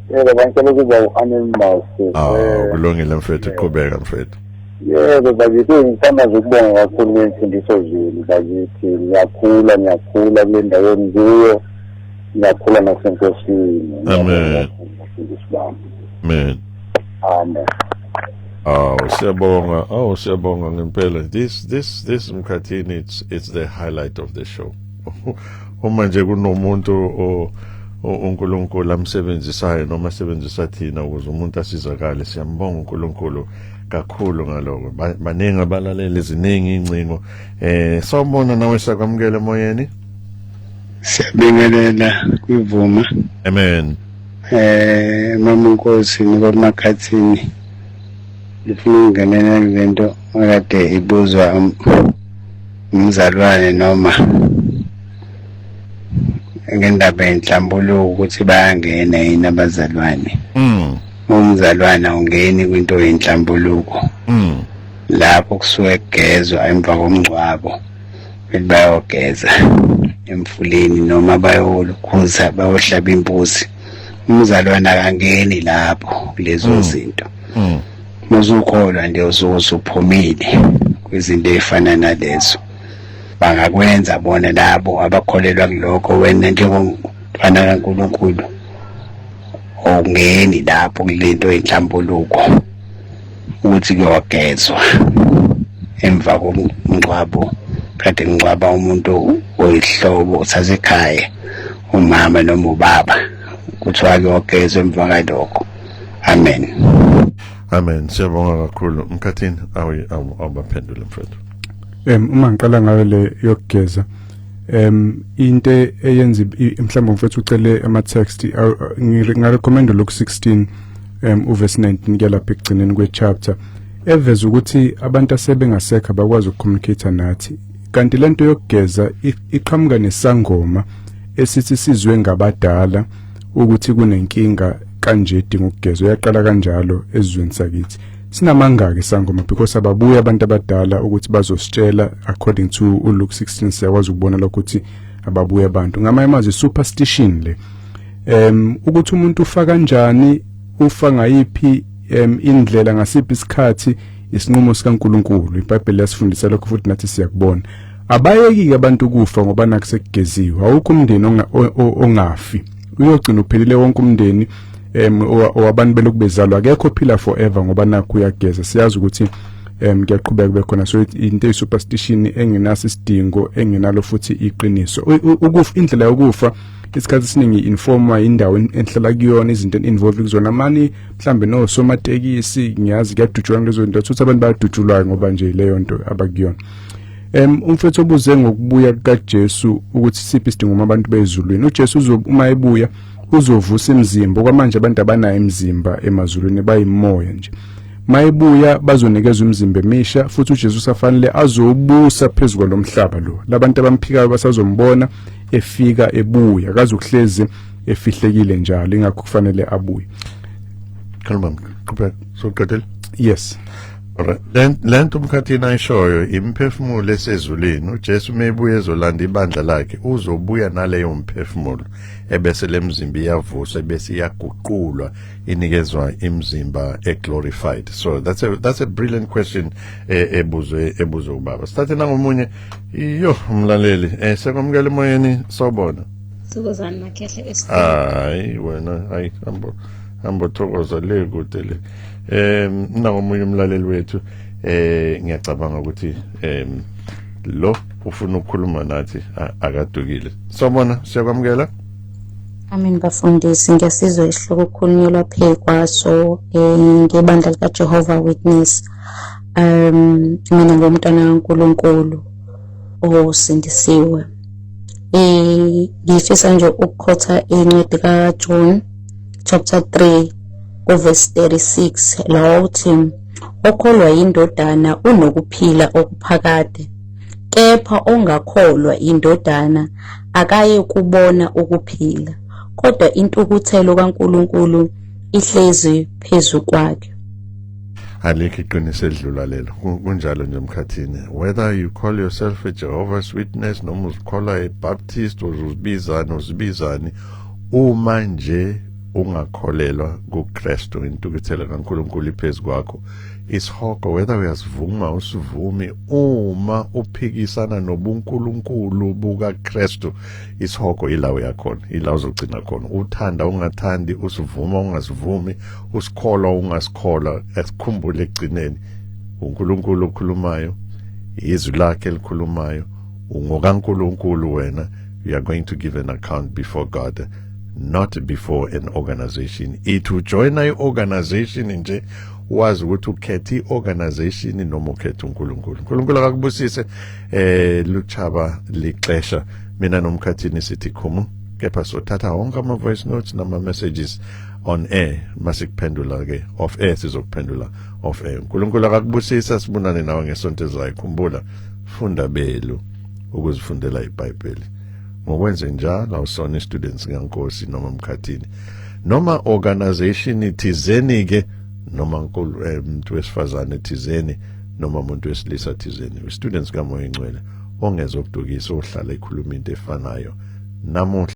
[SPEAKER 6] Yebo, bangicela ukuba u-anonymous.
[SPEAKER 1] Ah, kulungile mfethu, qhubeka mfethu.
[SPEAKER 6] Yebo bakithi, ngithanda nje ukubonga kakhulu kwemfundiso zenu bakithi. Ngiyakhula, ngiyakhula kule ndawo engikuyo. Ngiyakhula nasenkosini.
[SPEAKER 1] Amen.
[SPEAKER 6] Mfundisi bami.
[SPEAKER 1] Amen.
[SPEAKER 6] Amen.
[SPEAKER 1] Oh, siyabonga. Oh, siyabonga ngempela. This Mkhathini, it's the highlight of the show. Uma nje kunomuntu uNkulunkulu amsebenzisayo noma asebenzisa thina ukuze umuntu asizakale, siyambonga uNkulunkulu kakhulu ngaloko. Baningi abalaleli, iziningi incingo. Sawubona nawe, sakwamukela emoyeni.
[SPEAKER 7] Siyabingelela kwivuma.
[SPEAKER 1] Amen.
[SPEAKER 7] Mama Nkosi nobamakhathini, ngifuna ukungenela lento akade ibuzwa umzalwane noma ngendaba yenhlambuluko, ukuthi bayangena yini abazalwane. Umzalwane awungeni kwinto yenhlambuluko lapho kusuke kugezwa emva komngcwabo, bethi bayogeza emfuleni noma bayolukhuza, bayohlaba imbuzi. Umzalwane akangeni lapho kulezo zinto. Muzukholwa nje usuke usuphumile kwizinto ey'fana nalezo. Bangakwenza bona labo abakholelwa kulokho, wena njengomntwana kaNkulunkulu awungeni lapho kulento yenhlambuluko ukuthi kuyogezwa emva komngcwabo, kade ngcwaba umuntu oyihlobo sasekhaya, umama noma ubaba, kuthiwa kuyogezwa emva kalokho. Amen.
[SPEAKER 1] Amen. Siyabonga kakhulu. Mkhathini, awu awubaphendule mfethu.
[SPEAKER 2] Uma ngiqala ngayo le yokugeza, into eyenza mhlawumbe mfethu ucele ama text, ngingarecommend Luke 16 uverse 19 kuya lapha ekugcineni kwe chapter, eveza ukuthi abantu asebengasekho abakwazi ukucommunicate nathi. Kanti lento yokugeza iqhamuka nesangoma esithi sizwe ngabadala ukuthi kunenkinga kanje edinga ukugezwa. Yaqala kanjalo ezweni sakithi. Sinamangaki isangoma? Because ababuya abantu abadala ukuthi bazositshela. According to uLuke 16, siyakwazi ukubona lokho ukuthi ababuya abantu. Ngamanye amazwi, superstition le, ukuthi umuntu ufa kanjani, ufa ngayiphi indlela, ngasiphi isikhathi, isinqumo sikaNkuluNkulu. IBhayibheli liyasifundisa lokho futhi nathi siyakubona. Abayeki abantu kufa ngoba nakusekugeziwe. Awukho umndeni ongafi, uyogcina uphelile wonke umndeni owabantu belokhu bezalwa. Akekho ophila forever ngoba nakho uyageza. Siyazi ukuthi kuyaqhubeka kube khona. So into eyi-superstition engenaso isidingo, engenalo futhi iqiniso. Ukufa, indlela yokufa isikhathi esiningi informa indawo enhlala kuyona, izinto involve kuzona mani, mhlambe nosomatekisi. Ngiyazi kuyadutshulwa kulezo zinto, futhi abantu bayadutshulwa ngoba nje leyo nto abakuyona. Umfethu obuze ngokubuya kukaJesu ukuthi siphi isidingo uma abantu bezulwini. UJesu uzo uma ebuya uzovusa imizimba. Okwamanje abantu abanayo imizimba emazulwini, bayimoya nje. Mayebuya bazonikezwa imizimba emisha, futhi uJesu usafanele azobusa phezu kwalomhlaba lo. Labantu abamphikayo basazombona efika ebuya, akazukuhlezi efihlekile njalo, ingakho kufanele abuye.
[SPEAKER 1] Khuluma, qhubeka, soqedela.
[SPEAKER 2] Yes.
[SPEAKER 1] Alright. Lento umkhathini ayishoyo, imphefumulo esezulwini. uJesu mebuye ezolanda ibandla lakhe, uzobuya naleyo mphefumulo ebese lemzimba iyavuswa, bese iyaguqulwa, inikezwa imzimba eglorified. So that's a brilliant question ebuzwe ubaba. Sithathe nangomunye iyo umlaleli sekwamukela emoyeni, sawubona.
[SPEAKER 8] Thokozani makhehle
[SPEAKER 1] esi. Hayi wena, hayi, hambo hambo, thokoza le kude le. Nangomunye umlaleli wethu, ngiyacabanga ukuthi lo ufuna ukukhuluma nathi, akadukile. Sawubona, siyakwamukela.
[SPEAKER 8] Amen bafundisi, ngiyasizwa isihloko okukhulunyelwa phe kwaso ngebandla lika Jehovah Witness. Mina ngomntwana kaNkuluNkulu osindisiwe. Ngifisa nje ukuquota incwadi kaJohn chapter 3 kuverse 36, la uthi okholwa yindodana unokuphila okuphakade, kepha ongakholwa indodana akaye kubona ukuphila, kodwa intukuthelo kaNkuluNkulu ihlezi phezu kwakhe.
[SPEAKER 1] Alikho iqiniso elidlula lelo. Kunjalo nje emkhathini, whether you call yourself a Jehovah's Witness noma uzikhola a Baptist or uzibizani uzibizani, uma nje ungakholelwa kuKristu, intukuthelo kaNkuluNkulu iphezulu kwakho. Isihogo, whether uyasivuma usivumi, uma uphikisana nobuNkulunkulu bukaKristu, isihogo ila uyakhona, ila uzogcina khona. Uthanda ungathandi, usivuma ungasivumi, usikholwa ungasikholwa, esikhumbule ekugcineni uNkulunkulu okhulumayo, izwi lakhe elikhulumayo. UngokaNkulunkulu wena. You are going to give an account before God, not before an organization. Ithi ujoyina i-organization nje, wazi ukuthi ukhetha i-organization noma ukhetha uNkulunkulu. uNkulunkulu akakubusise. Luchaba lixesha, mina nomkhathini sithi khumu, kepha sothatha wonke ama voice notes nama messages on air. Masikuphendula ke off air, sizokuphendula off air. uNkulunkulu akakubusisa, sibonane nawe ngesonto ezayo. Khumbula, funda belu ukuzifundela iBhayibheli. Ngokwenze njalo awusona students kaNkosi noma mkhathini noma organization thizeni ke, noma nkulu umuntu wesifazane thizeni noma umuntu wesilisa thizeni. Students kaMoya Ingcwele ongezokudukisa, ohlala ekhuluma into efanayo namuhla.